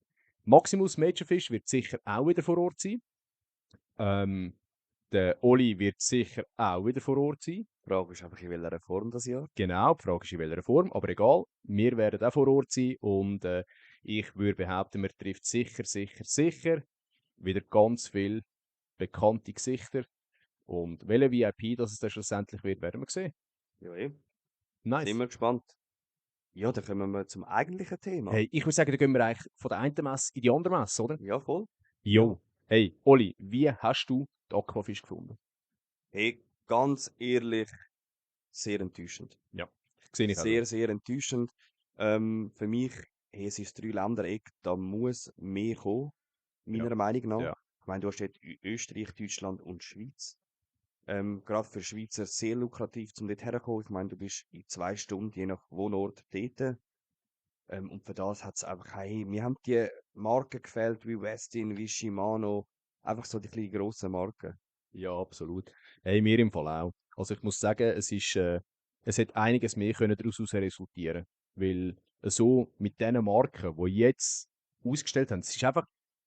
Maximus Majorfish wird sicher auch wieder vor Ort sein. Der Oli wird sicher auch wieder vor Ort sein. Die Frage ist einfach, in welcher Form das Jahr. Genau, die Frage ist in welcher Form, aber egal. Wir werden auch vor Ort sein und ich würde behaupten, man trifft sicher wieder ganz viele bekannte Gesichter. Und welche VIP das es dann schlussendlich wird, werden wir sehen. Ja, eh. Sind Nice. wir gespannt. Ja, dann kommen wir zum eigentlichen Thema. Hey, ich würde sagen, dann gehen wir eigentlich von der einen Messe in die andere Messe, oder? Ja, voll. Ja. Jo. Hey, Oli, wie hast du den Aquafisch gefunden? Hey, ganz ehrlich, sehr enttäuschend. Ja, sehe ich auch so. Sehr, sehr enttäuschend. Für mich, hey, es ist 3 Ländereck, da muss mehr kommen, Ja, meiner Meinung nach. ja, Ich meine, du hast dort Österreich, Deutschland und Schweiz. Gerade für Schweizer sehr lukrativ, um dort herzukommen. Ich meine, du bist in 2 Stunden, je nach Wohnort, dort. Und für das hat es einfach, hey, mir haben die Marken gefällt, wie Westin, wie Shimano, einfach so die kleinen grossen Marken. ja, absolut. Hey, mir im Fall auch. Also ich muss sagen, es hat einiges mehr können daraus resultieren. Weil so mit diesen Marken, die jetzt ausgestellt haben,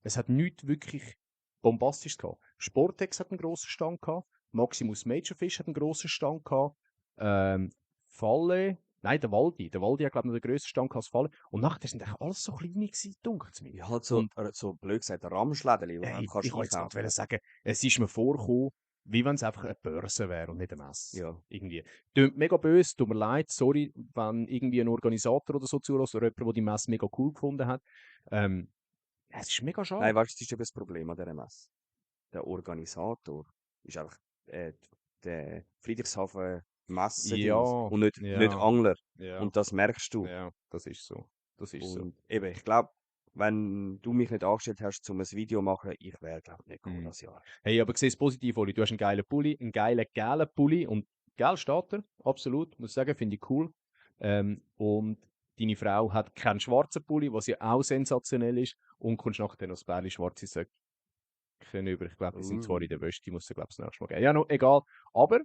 es hat nichts wirklich Bombastisches gehabt. Sportex hat einen grossen Stand gehabt, Maximus Majorfish hat einen grossen Stand gehabt, ähm, Falle, nein, der Waldi hat glaube ich noch den grössten Stand gehabt als Falle. Und nachher sind eigentlich alles so kleine gewesen, dunkelt's mir. Ja, halt so, Und so blöd gesagt, Ramschlädeli, die du hey, kannst ich wollte jetzt einkaufen. gerade sagen, es ist mir vorgekommen, wie wenn es einfach eine Börse wäre und nicht eine Messe. Ja. Irgendwie. Tönt mega böse, tut mir leid, sorry, wenn irgendwie ein Organisator oder so zulässt oder jemand, der die Messe mega cool gefunden hat. Es ist mega Nein, schade. weißt du, das ist eben das Problem an dieser Messe. Der Organisator ist einfach der Friedrichshafen Messedings Ja, und nicht ja, Angler. ja, Und das merkst du. ja, das ist so. Das ist so. Und eben, ich glaube, wenn du mich nicht angestellt hast, um ein Video zu machen, ich wäre, glaube ich, nicht gekommen Mhm. das Jahr. Hey, aber sieh es positiv, Oli. Du hast einen geilen Pulli, einen geilen gelben Pulli und geil steht er, absolut, muss sagen, finde ich cool. Und deine Frau hat keinen schwarzen Pulli, was ja auch sensationell ist und kommst nachher noch das Bärli schwarze Söckchen über. Ich glaube, die sind zwar in der Wäsche, die musst du, glaube ich, das nächste Mal geben. Ja, no, egal. Aber,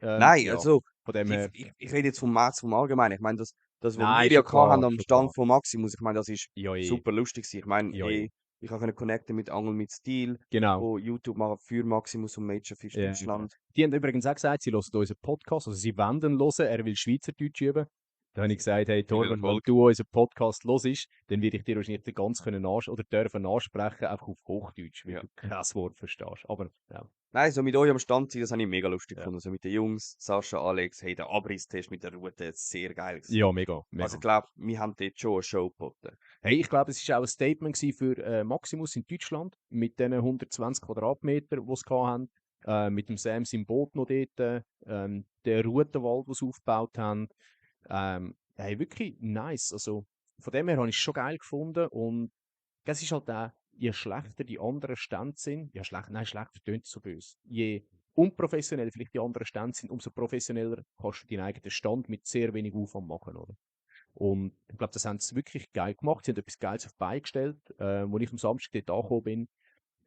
Nein, ja, also, von dem her, ich rede jetzt vom März, vom Allgemeinen. Ich meine, das, was nein, wir ja gehabt haben am schon klar. Stand von Maximus, ich meine, das ist Ja, super lustig gewesen. Ich meine, ja, hey, ich konnte connecten mit Angel mit Stil, genau. wo YouTube machen für Maximus und Major Fish Ja. Deutschland. Die haben übrigens auch gesagt, sie hören unseren Podcast, also sie wollen ihn hören, er will Schweizerdeutsch üben. Da habe ich gesagt, hey Viel Torben, wenn Erfolg. du unseren Podcast hörst, dann werde ich dir wahrscheinlich nicht ganz können oder dürfen ansprechen, einfach auf Hochdeutsch, weil Ja. du kein Wort verstehst. Aber ja, Nein, so mit euch am Stand sein, das habe ich mega lustig ja, gefunden. So mit den Jungs, Sascha, Alex, hey, der Abrisstest mit der Route, sehr geil gewesen. ja mega, Also ich mega. glaube, wir haben dort schon eine Show geboten. Hey, ich glaube, es war auch ein Statement gewesen für Maximus in Deutschland mit den 120 Quadratmetern, die sie hatten. Mit dem Sam im Boot noch dort, der Routenwald, den sie aufgebaut haben. Hey, wirklich nice. Also, von dem her habe ich es schon geil gefunden. Und das ist halt auch, je schlechter die anderen Stände sind, ja, schlechter tönt so böse. Je unprofessionell vielleicht die anderen Stände sind, umso professioneller kannst du deinen eigenen Stand mit sehr wenig Aufwand machen, oder? Und ich glaube, das haben sie wirklich geil gemacht. Sie haben etwas Geiles auf die Beine gestellt. Als ich am Samstag dort angekommen bin,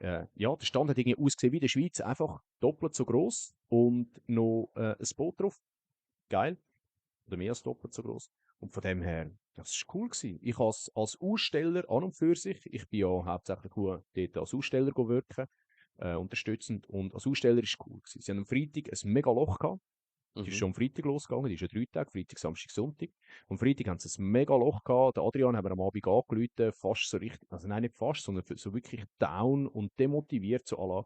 ja, der Stand hat irgendwie ausgesehen wie in der Schweiz, einfach doppelt so groß und noch ein Boot drauf. Geil. Oder mehr als doppelt so groß. Und von dem her, das ist cool gewesen. Ich als Aussteller an und für sich, ich bin ja hauptsächlich nur dort als Aussteller wirken, unterstützend. Und als Aussteller ist es cool gewesen. Sie haben am Freitag ein mega Loch gehabt. Die ist Mhm. schon am Freitag losgegangen, die ist ja 3 Tage, Freitag, Samstag, Sonntag. Am Freitag haben sie ein mega Loch gehabt. Der Adrian haben wir am Abend angerufen, fast so richtig, also nein, nicht fast, sondern so wirklich down und demotiviert, so à la,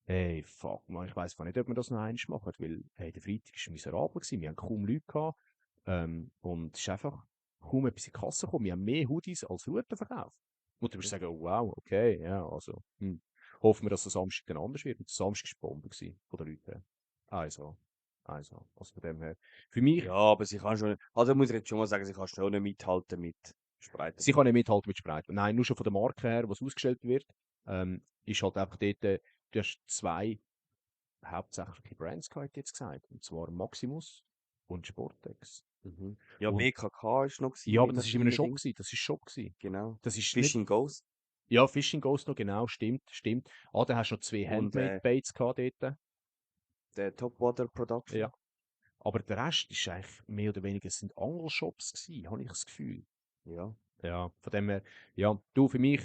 hey, fuck, man, ich weiss nicht, ob wir das noch einmal machen, weil, hey, der Freitag war miserabel gewesen, wir haben kaum Leute gehabt, und es ist einfach kaum etwas in die Kasse gekommen. Wir haben mehr Hoodies als Routen verkauft. Und du wirst sagen, oh, wow, okay, ja, also, hoffen wir, dass der Samstag dann anders wird. Und der Samstag war Bombe gewesen, von den Leuten her. Also von dem her. Für mich, Ja, aber sie kann schon, also muss ich jetzt schon mal sagen, sie kann schon nicht mithalten mit sie kann Spreitenburg. nicht mithalten mit Spreit. Nein, nur schon von der Marke her, was ausgestellt wird, ist halt einfach dort, du hast zwei hauptsächliche Brands gehabt, jetzt gesagt. Und zwar Maximus und Sportex. Mhm. Ja, Und BKK ist noch ja, aber gewesen das ist in immer ein einem Schock Ding. gewesen. Das ist Schock gewesen. Genau. Das ist nicht, Fishing Ghost ja, Fishing Ghost noch, genau, stimmt, stimmt. Ah, dann hast du noch zwei und Handmade Baits gehabt dort. der Topwater Ja. Production. Aber der Rest ist eigentlich mehr oder weniger, es sind Angelshops gewesen, habe ich das Gefühl. Ja. Ja, von dem her, ja, du, für mich,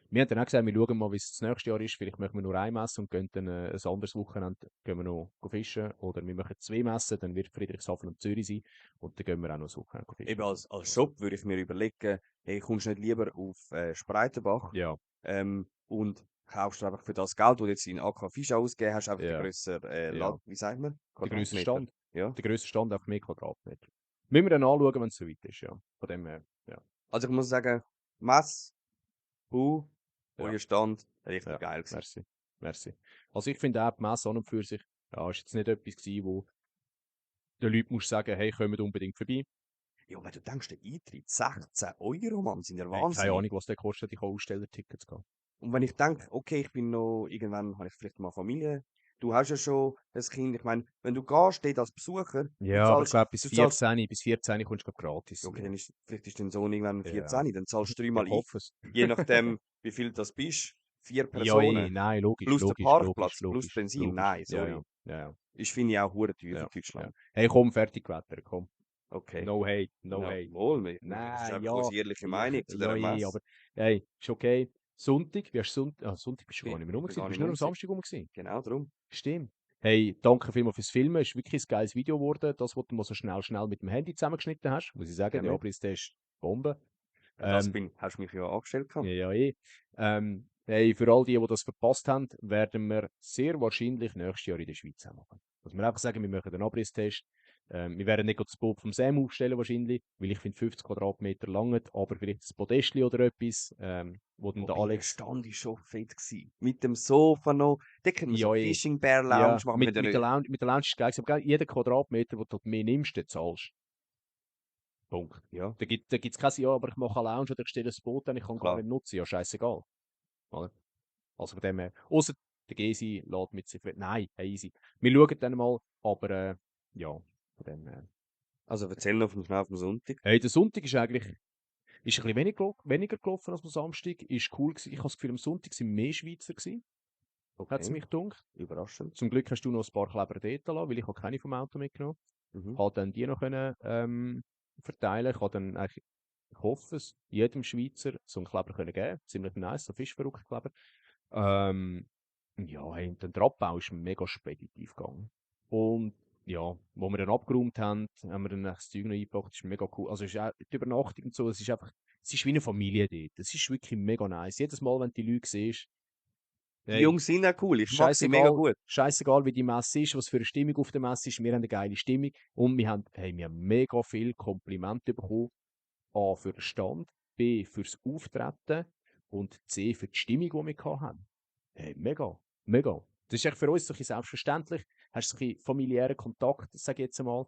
wir haben dann auch gesagt, wir schauen mal, wie es das nächste Jahr ist. Vielleicht machen wir nur eine Messe und gehen dann ein anderes Wochenende gehen wir noch fischen. Oder wir machen zwei Messen, dann wird Friedrichshafen und Zürich sein. Und dann gehen wir auch noch ein Wochenende fischen. Eben als Shop würde ich mir überlegen, hey, kommst du nicht lieber auf Spreitenbach Ja, und kaufst du einfach für das Geld, das du jetzt in AK Fisch ausgegeben hast, einfach die ja, grössere, ja. wie sagt man, Der grösste Quadratmeter. Stand. Ja. Der grösste Stand auf mehr Quadratmeter. Müssen wir dann anschauen, wenn es soweit ist, ja. Von dem her, ja. Also ich muss sagen, Mess, Ja, euer Stand, richtig ja. geil gewesen. Merci. Merci. Also ich finde auch, die Messe an und für sich, ja, ist jetzt nicht etwas gewesen, wo den Leuten musst du sagen, hey, kommt unbedingt vorbei. Ja, wenn du denkst, der Eintritt 16 €, Mann, sind ja Hey, keine wahnsinnig. Ahnung, was der kostet, ich kann Ausstellertickets gehen. Und wenn ich denke, okay, ich bin noch, irgendwann habe ich vielleicht mal Familie. Du hast ja schon ein Kind. Ich meine, wenn du gehst, dort als Besucher, Ja, aber ich glaube, du zahlst, bis 14 kommst du glaub, gratis okay, rein. vielleicht ist dein Sohn irgendwann Ja, 14, dann zahlst du ich dreimal ein. hoffe es. Je nachdem, wie viel das bist. 4 Ja, Personen. nein, logisch, Plus der logisch, logisch, Parkplatz, plus logisch, Benzin. logisch. Nein, Ja, sorry. ja, ja, ja, Ich finde ich auch hure teuer für ja, ja. Deutschland. Hey, komm, fertig gewettert, komm. Okay. No hate, no Ja, hate. wohl, das ist Nein, einfach unsere ja, ehrliche ja, Meinung zu ja, dieser Messe. aber hey, ist okay. Sonntag, wie hast du Sonntag? Ah, Sonntag bist du gar Ich nicht mehr rum bin gewesen. Du gar bist nicht nur mehr am Samstag rum gewesen. Genau darum. Stimmt. Hey, danke vielmals fürs Filmen. Es ist wirklich ein geiles Video geworden. Das, was du mal so schnell mit dem Handy zusammengeschnitten hast, muss ich sagen. Der Gerne. Abriss-Test Bombe. Für das hast du mich ja angestellt. Ja, ja, eh. Hey, für all die das verpasst haben, werden wir sehr wahrscheinlich nächstes Jahr in der Schweiz auch machen. Muss man einfach sagen, wir machen den Abrisstest. Wir werden nicht das Boot vom Sam aufstellen wahrscheinlich, weil ich finde 50 Quadratmeter lang, aber vielleicht ein Podestli oder etwas, wo dann der Wobei, der Alex... Stand war schon fett gewesen. Mit dem Sofa noch. Da können wir so Ja, eh. Fishing Bear Lounge Ja, machen. mit der Lounge ist es geil, aber gell, jeder Quadratmeter, den du halt mehr nimmst, den zahlst. Punkt. Ja, Da gibt es kein Ja, aber ich mache eine Lounge oder ich stelle ein Boot an, ich kann gar klar. nicht nutzen. Ja, scheißegal. Oder? Also von dem her. Ausser der Gesi lädt mit sich. Nein, hey, easy. Wir schauen dann mal, aber ja, von dem her. Also erzähl noch schnell auf dem Sonntag. Hey, der Sonntag ist eigentlich ist ein bisschen weniger gelaufen als am Samstag. Ist cool gewesen. Ich habe das Gefühl, am Sonntag sind mehr Schweizer gewesen. Hat es Okay, mich gedacht. überraschend. Zum Glück hast du noch ein paar Kleber dort lassen, weil ich habe keine vom Auto mitgenommen. Mhm. Habe dann die noch können, verteilen. Ich habe dann eigentlich, ich hoffe es, jedem Schweizer so einen Kleber können geben. Ziemlich nice, so Fischverrückt-Kleber. Ja, hey, und der Abbau ist mega speditiv gegangen. Und ja, wo wir dann abgeräumt haben, haben wir dann das Zeug noch eingepackt. Das ist mega cool. Also, es ist auch, die Übernachtung und so, es ist einfach, es ist wie eine Familie dort. Es ist wirklich mega nice. Jedes Mal, wenn du die Leute siehst, Die hey, Jungs sind auch cool. Ich mag sie mega scheißegal, gut. scheißegal, wie die Messe ist, was für eine Stimmung auf der Messe ist. Wir haben eine geile Stimmung und wir haben mega viel Komplimente bekommen. A, für den Stand, B, fürs Auftreten und C, für die Stimmung, die wir hatten. Hey, mega, mega. Das ist echt für uns so ein bisschen selbstverständlich. Hast so ein bisschen familiären Kontakt, sage ich jetzt einmal.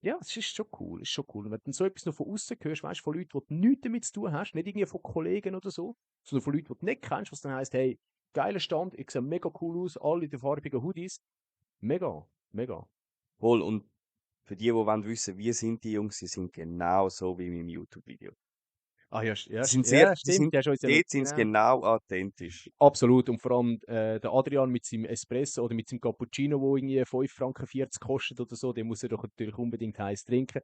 Ja, es ist schon cool, ist schon cool. Und wenn du dann so etwas noch von außen hörst, weißt du, von Leuten, die du nichts damit zu tun hast, nicht irgendwie von Kollegen oder so, sondern von Leuten, die du nicht kennst, was dann heisst, hey, geiler Stand, ich sehe mega cool aus, alle in den farbigen Hoodies. Mega, mega. Wohl, und für die wollen wissen, wie sind die Jungs, sie sind genau so wie in meinem YouTube-Video. Ah ja, Die sind sehr, die stimmt, sind, ja schon ja noch, dort sind sie genau authentisch. Absolut. Und vor allem der Adrian mit seinem Espresso oder mit seinem Cappuccino, wo irgendwie 5,40 Franken kostet oder so, den muss er doch natürlich unbedingt heiß trinken.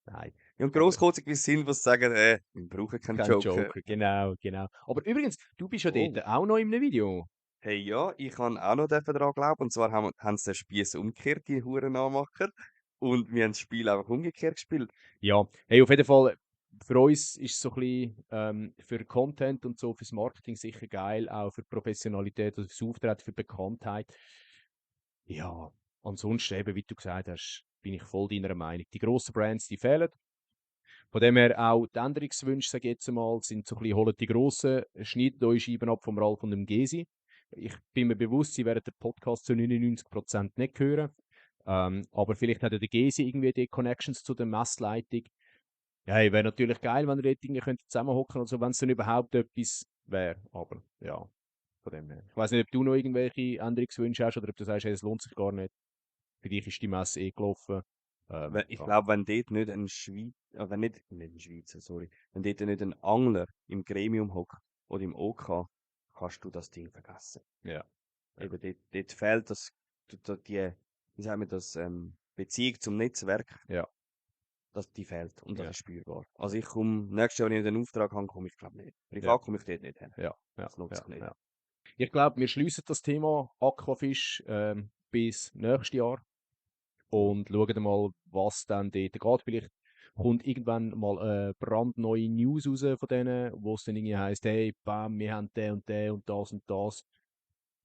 Nein, Ja, und aber grosskotzig sind, die sagen, wir brauchen keinen kein Joker. Joker. Genau, genau. Aber übrigens, du bist ja Oh. dort auch noch in einem Video. Hey, ja, ich kann auch noch daran glauben. Und zwar haben sie den Spieß umgekehrt, die Huren-Anmacher. Und wir haben das Spiel einfach umgekehrt gespielt. Ja, hey, auf jeden Fall, für uns ist es so ein bisschen für Content und so, fürs Marketing sicher geil, auch für Professionalität, also fürs Auftreten, für Bekanntheit. Ja, ansonsten eben, wie du gesagt hast, bin ich voll deiner Meinung. Die grossen Brands, die fehlen. Von dem her auch die Änderungswünsche, sage ich jetzt einmal, sind so ein bisschen, holt die grossen, schneidet eure Scheiben ab vom Ralf und dem Gesi. Ich bin mir bewusst, sie werden den Podcast zu 99% nicht hören. Aber vielleicht hat ja der Gesi irgendwie die Connections zu der Messleitung. Ja, hey, wäre natürlich geil, wenn ihr dort irgendwie könnt zusammenhocken oder so, wenn es dann überhaupt etwas wäre. Aber ja, von dem her. Ich weiß nicht, ob du noch irgendwelche Änderungswünsche hast oder ob du sagst, hey, es lohnt sich gar nicht. Für dich ist die Messe eh gelaufen. Ich Ja. glaube, wenn dort nicht ein Schweizer, wenn nicht ein Schweizer, sorry, wenn dort nicht ein Angler im Gremium hockt oder im OK, kannst du das Ding vergessen. Ja. Eben dort fehlt die, wie sagen wir das, Beziehung zum Netzwerk, Ja. die fehlt und das Ja. ist spürbar. Also ich komme, nächstes Jahr, wenn ich den Auftrag habe, komme ich glaube nicht. Ja. Privat komme ich dort nicht hin. Ja, ja, Das nutzt sich nicht. ja. Ich glaube, wir schließen das Thema Aquafisch bis nächstes Jahr und schauen mal, was dann dort geht. Vielleicht kommt irgendwann mal eine brandneue News raus von denen, wo es dann irgendwie heisst, hey, bam, wir haben den und das und das.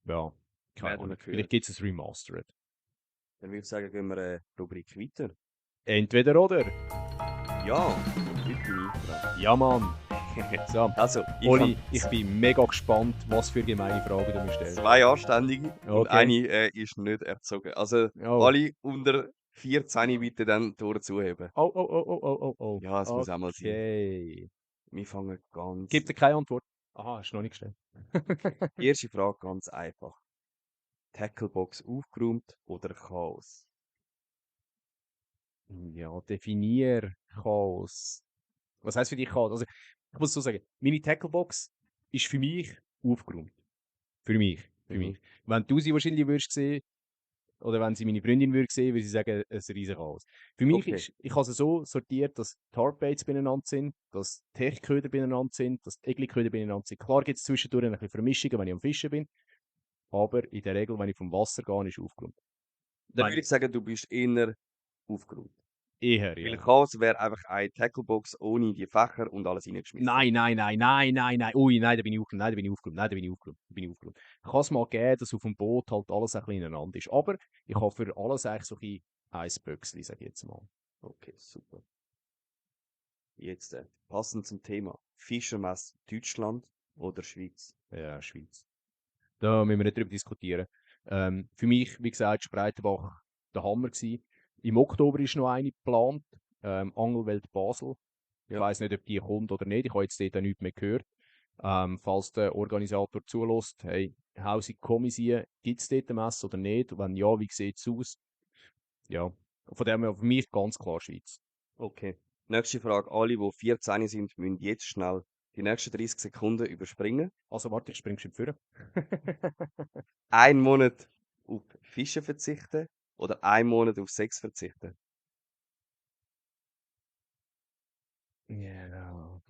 Ja, keine Werden wir Ahnung. hören. Vielleicht gibt es ein Remastered. Dann würde ich sagen, gehen wir eine Rubrik weiter. Entweder oder. Ja, heute bin ich dran. Ja, Mann. So. Also, ich Oli, habe ich bin mega gespannt, was für gemeine Fragen du mir stellst. 2 Anständige und Okay. eine ist nicht erzogen. Also Oh. alle unter 14 bitte dann Tor zuheben. Oh, oh, oh, oh, oh, oh, oh. Ja, es muss auch mal sein. Okay. Wir fangen ganz. Gibt dir keine Antwort? Aha, hast du noch nicht gestellt. Erste Frage ganz einfach. Tacklebox aufgeräumt oder Chaos? Ja, definier Chaos. Was heisst für dich Chaos? Also, ich muss so sagen, meine Tacklebox ist für mich aufgeräumt. Für mich. Für Mhm. mich. Wenn du sie wahrscheinlich würdest sehen, oder wenn sie meine Freundin würde sehen, würde sie sagen, es ist ein riesen Chaos. Für mich Okay. ist, ich habe es so sortiert, dass die Hardbaits beieinander sind, dass die Techköder beieinander sind, dass die Egli-Köder beieinander sind. Klar gibt es zwischendurch ein bisschen Vermischungen, wenn ich am Fischen bin, aber in der Regel, wenn ich vom Wasser gehe, ist es aufgeräumt. Dann Wenn würde ich sagen, du bist eher aufgeräumt. eher, Weil ja. Chaos wäre einfach eine Tacklebox ohne die Fächer und alles reingeschmissen. Nein. Ui, nein, da bin ich aufgeräumt. Nein, da bin ich aufgeräumt. Nein, da bin ich aufgeräumt. Da bin ich aufgeräumt. Kann es mal geben, dass auf dem Boot halt alles ein bisschen ineinander ist. Aber ich habe für alles eigentlich so ein Böckchen, sage ich jetzt mal. Okay, super. Jetzt passend zum Thema. Fischermesse Deutschland oder Schweiz? Ja, Schweiz. Da müssen wir nicht drüber diskutieren. Für mich, wie gesagt, Spreitenbach der Hammer gewesen. Im Oktober ist noch eine geplant. Angelwelt Basel. Ich Ja. weiss nicht, ob die kommt oder nicht. Ich habe jetzt dort auch nichts mehr gehört. Falls der Organisator zulässt, hey, Hausig Kommission, gibt es dort eine Messe oder nicht? Wenn ja, wie sieht es aus? Ja, von dem her für mich ganz klar Schweiz. Okay. Nächste Frage. Alle, die 14 sind, müssen jetzt schnell die nächsten 30 Sekunden überspringen. Also warte, ich springe schon vor. 1 Monat auf Fischen verzichten oder 1 Monat auf Sex verzichten? Ja,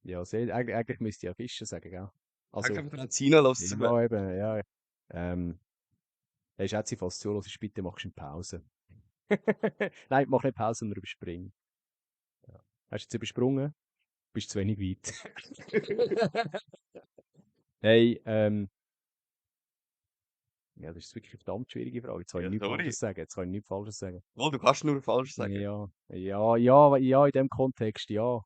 ja eigentlich müsste ich ja Fischen sagen, gell? Also, Einfach dran reinlassen. ja, eben, ja. Hey, Schätze, falls du zuhörst, bitte machst du eine Pause. Nein, mach nicht Pause, sondern überspringen. Ja. Hast du jetzt übersprungen? Bist zu wenig weit. Hey, ja, das ist wirklich eine verdammt schwierige Frage. Jetzt kann ich Ja, nichts sorry. Falsches sagen. Jetzt kann ich nichts Falsches sagen. Wohl, du kannst nur falsch sagen. Ja, in dem Kontext, ja.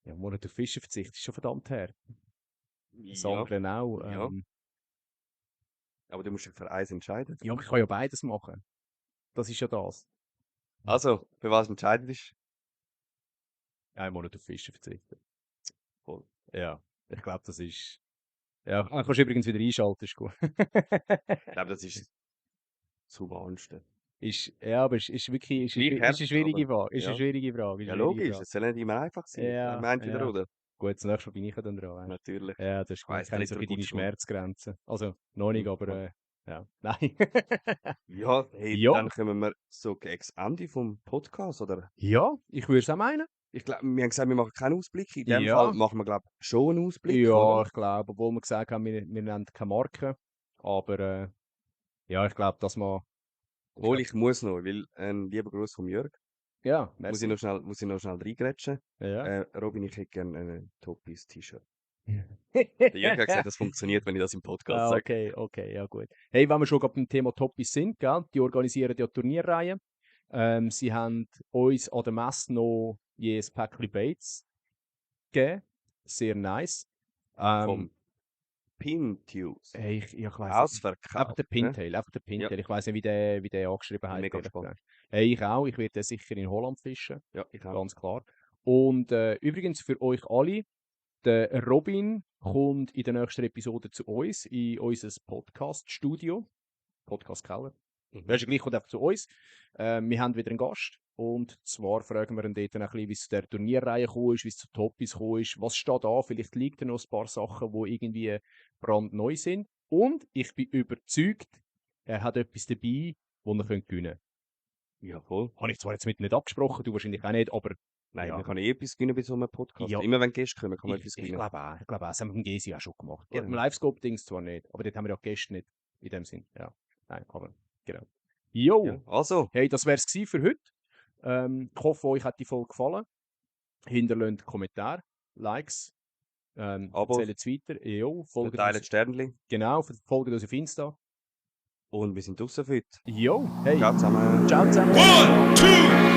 Ja, Monat auf Fischen verzichten ist schon verdammt her. Das Ja, andere auch. ja. Aber du musst dich für eins entscheiden. Ja, aber ich kann ja beides machen. Das ist ja das. Also, für was entscheidet ist? Ein Monat auf Fischen verzichten. Voll. Ja, ich glaube, das ist. Ja, kannst du übrigens wieder einschalten, ist gut. Ich glaube, das ist das Humanste. Ja, aber es ist wirklich Gleich ist eine hart, schwierige aber Frage. Ist eine ja. schwierige Frage. Ist Ja, eine schwierige logisch. Frage. Es soll nicht immer einfach sein. Ja, Meint ihr, ja. oder? Gut, das nächste Mal bin ich ja dann dran. Weißt? Natürlich. Ja, das ist Ich gut. weiss, Ich kenne da jetzt so liegt ein der bisschen deine Gutschwund. Schmerzgrenzen. Also, noch nicht, aber Voll. ja. Nein. Ja, hey, Ja. dann kommen wir so gegen das Ende vom Podcast, oder? Ja, ich würde es auch meinen. Ich glaube, wir haben gesagt, wir machen keinen Ausblick. In dem Ja. Fall machen wir, glaube ich, schon einen Ausblick, Ja, oder? ich glaube, obwohl wir gesagt haben, wir nennen keine Marke. Aber ja, ich glaube, dass man. Obwohl, ich muss noch, weil lieber Gruß vom Jörg. Ja, Muss ich merci. noch schnell reingrätschen. Ja. Robin, ich hätte gerne ein Topis-T-Shirt. Der Jörg hat gesagt, das funktioniert, wenn ich das im Podcast Ah, sage. okay, ja gut. Hey, wenn wir schon beim Thema Toppis sind, gell? Die organisieren ja Turnierreihen. Sie haben uns an der Messe noch je ein Päckchen Baits gegeben. Sehr nice. Vom Pintues. Hey, ich weiss nicht. Ausverkauft. Einfach der Ne? Pintail, einfach der Pintail. Ich weiss nicht, wie der angeschrieben Bin hat. mega ehrlich gespannt. gesagt. Hey, ich auch. Ich werde den sicher in Holland fischen. Ja, ich auch. Ganz klar. Und übrigens für euch alle, der Robin kommt in der nächsten Episode zu uns, in unser Podcast-Studio. Podcast-Keller. Das ist gleich, kommt einfach zu uns. Wir haben wieder einen Gast. Und zwar fragen wir ihn dort ein bisschen, wie es zu der Turnierreihe gekommen ist, wie es zu Toppis gekommen ist. Was steht da? Vielleicht liegt da noch ein paar Sachen, die irgendwie brandneu sind. Und ich bin überzeugt, er hat etwas dabei, das er gewinnen könnte. Ja, voll. Habe ich zwar jetzt mit nicht abgesprochen, du wahrscheinlich auch nicht, aber Nein, ja. man kann etwas gewinnen bei so einem Podcast. Ja. Immer wenn Gäste kommen, kann man etwas Ich gewinnen. glaube auch. Ich glaube auch. Das haben wir mit dem Gesi auch schon gemacht. Ja. Ja. Im Livescope-Dings zwar nicht, aber dort haben wir ja Gäste nicht. In dem Sinn. Ja. Nein, aber genau. Jo. Ja. Also, Hey, das wär's gewesen für heute. Ich hoffe, euch hat die Folge gefallen. Hinterlasst Kommentare, Likes, Abos. erzählt es weiter. Jo, folgt teilen uns, Sternchen. genau, folgt uns auf Insta. Und wir sind draussen für heute. Jo, hey. Ciao zusammen. Ciao zusammen. 1, 2,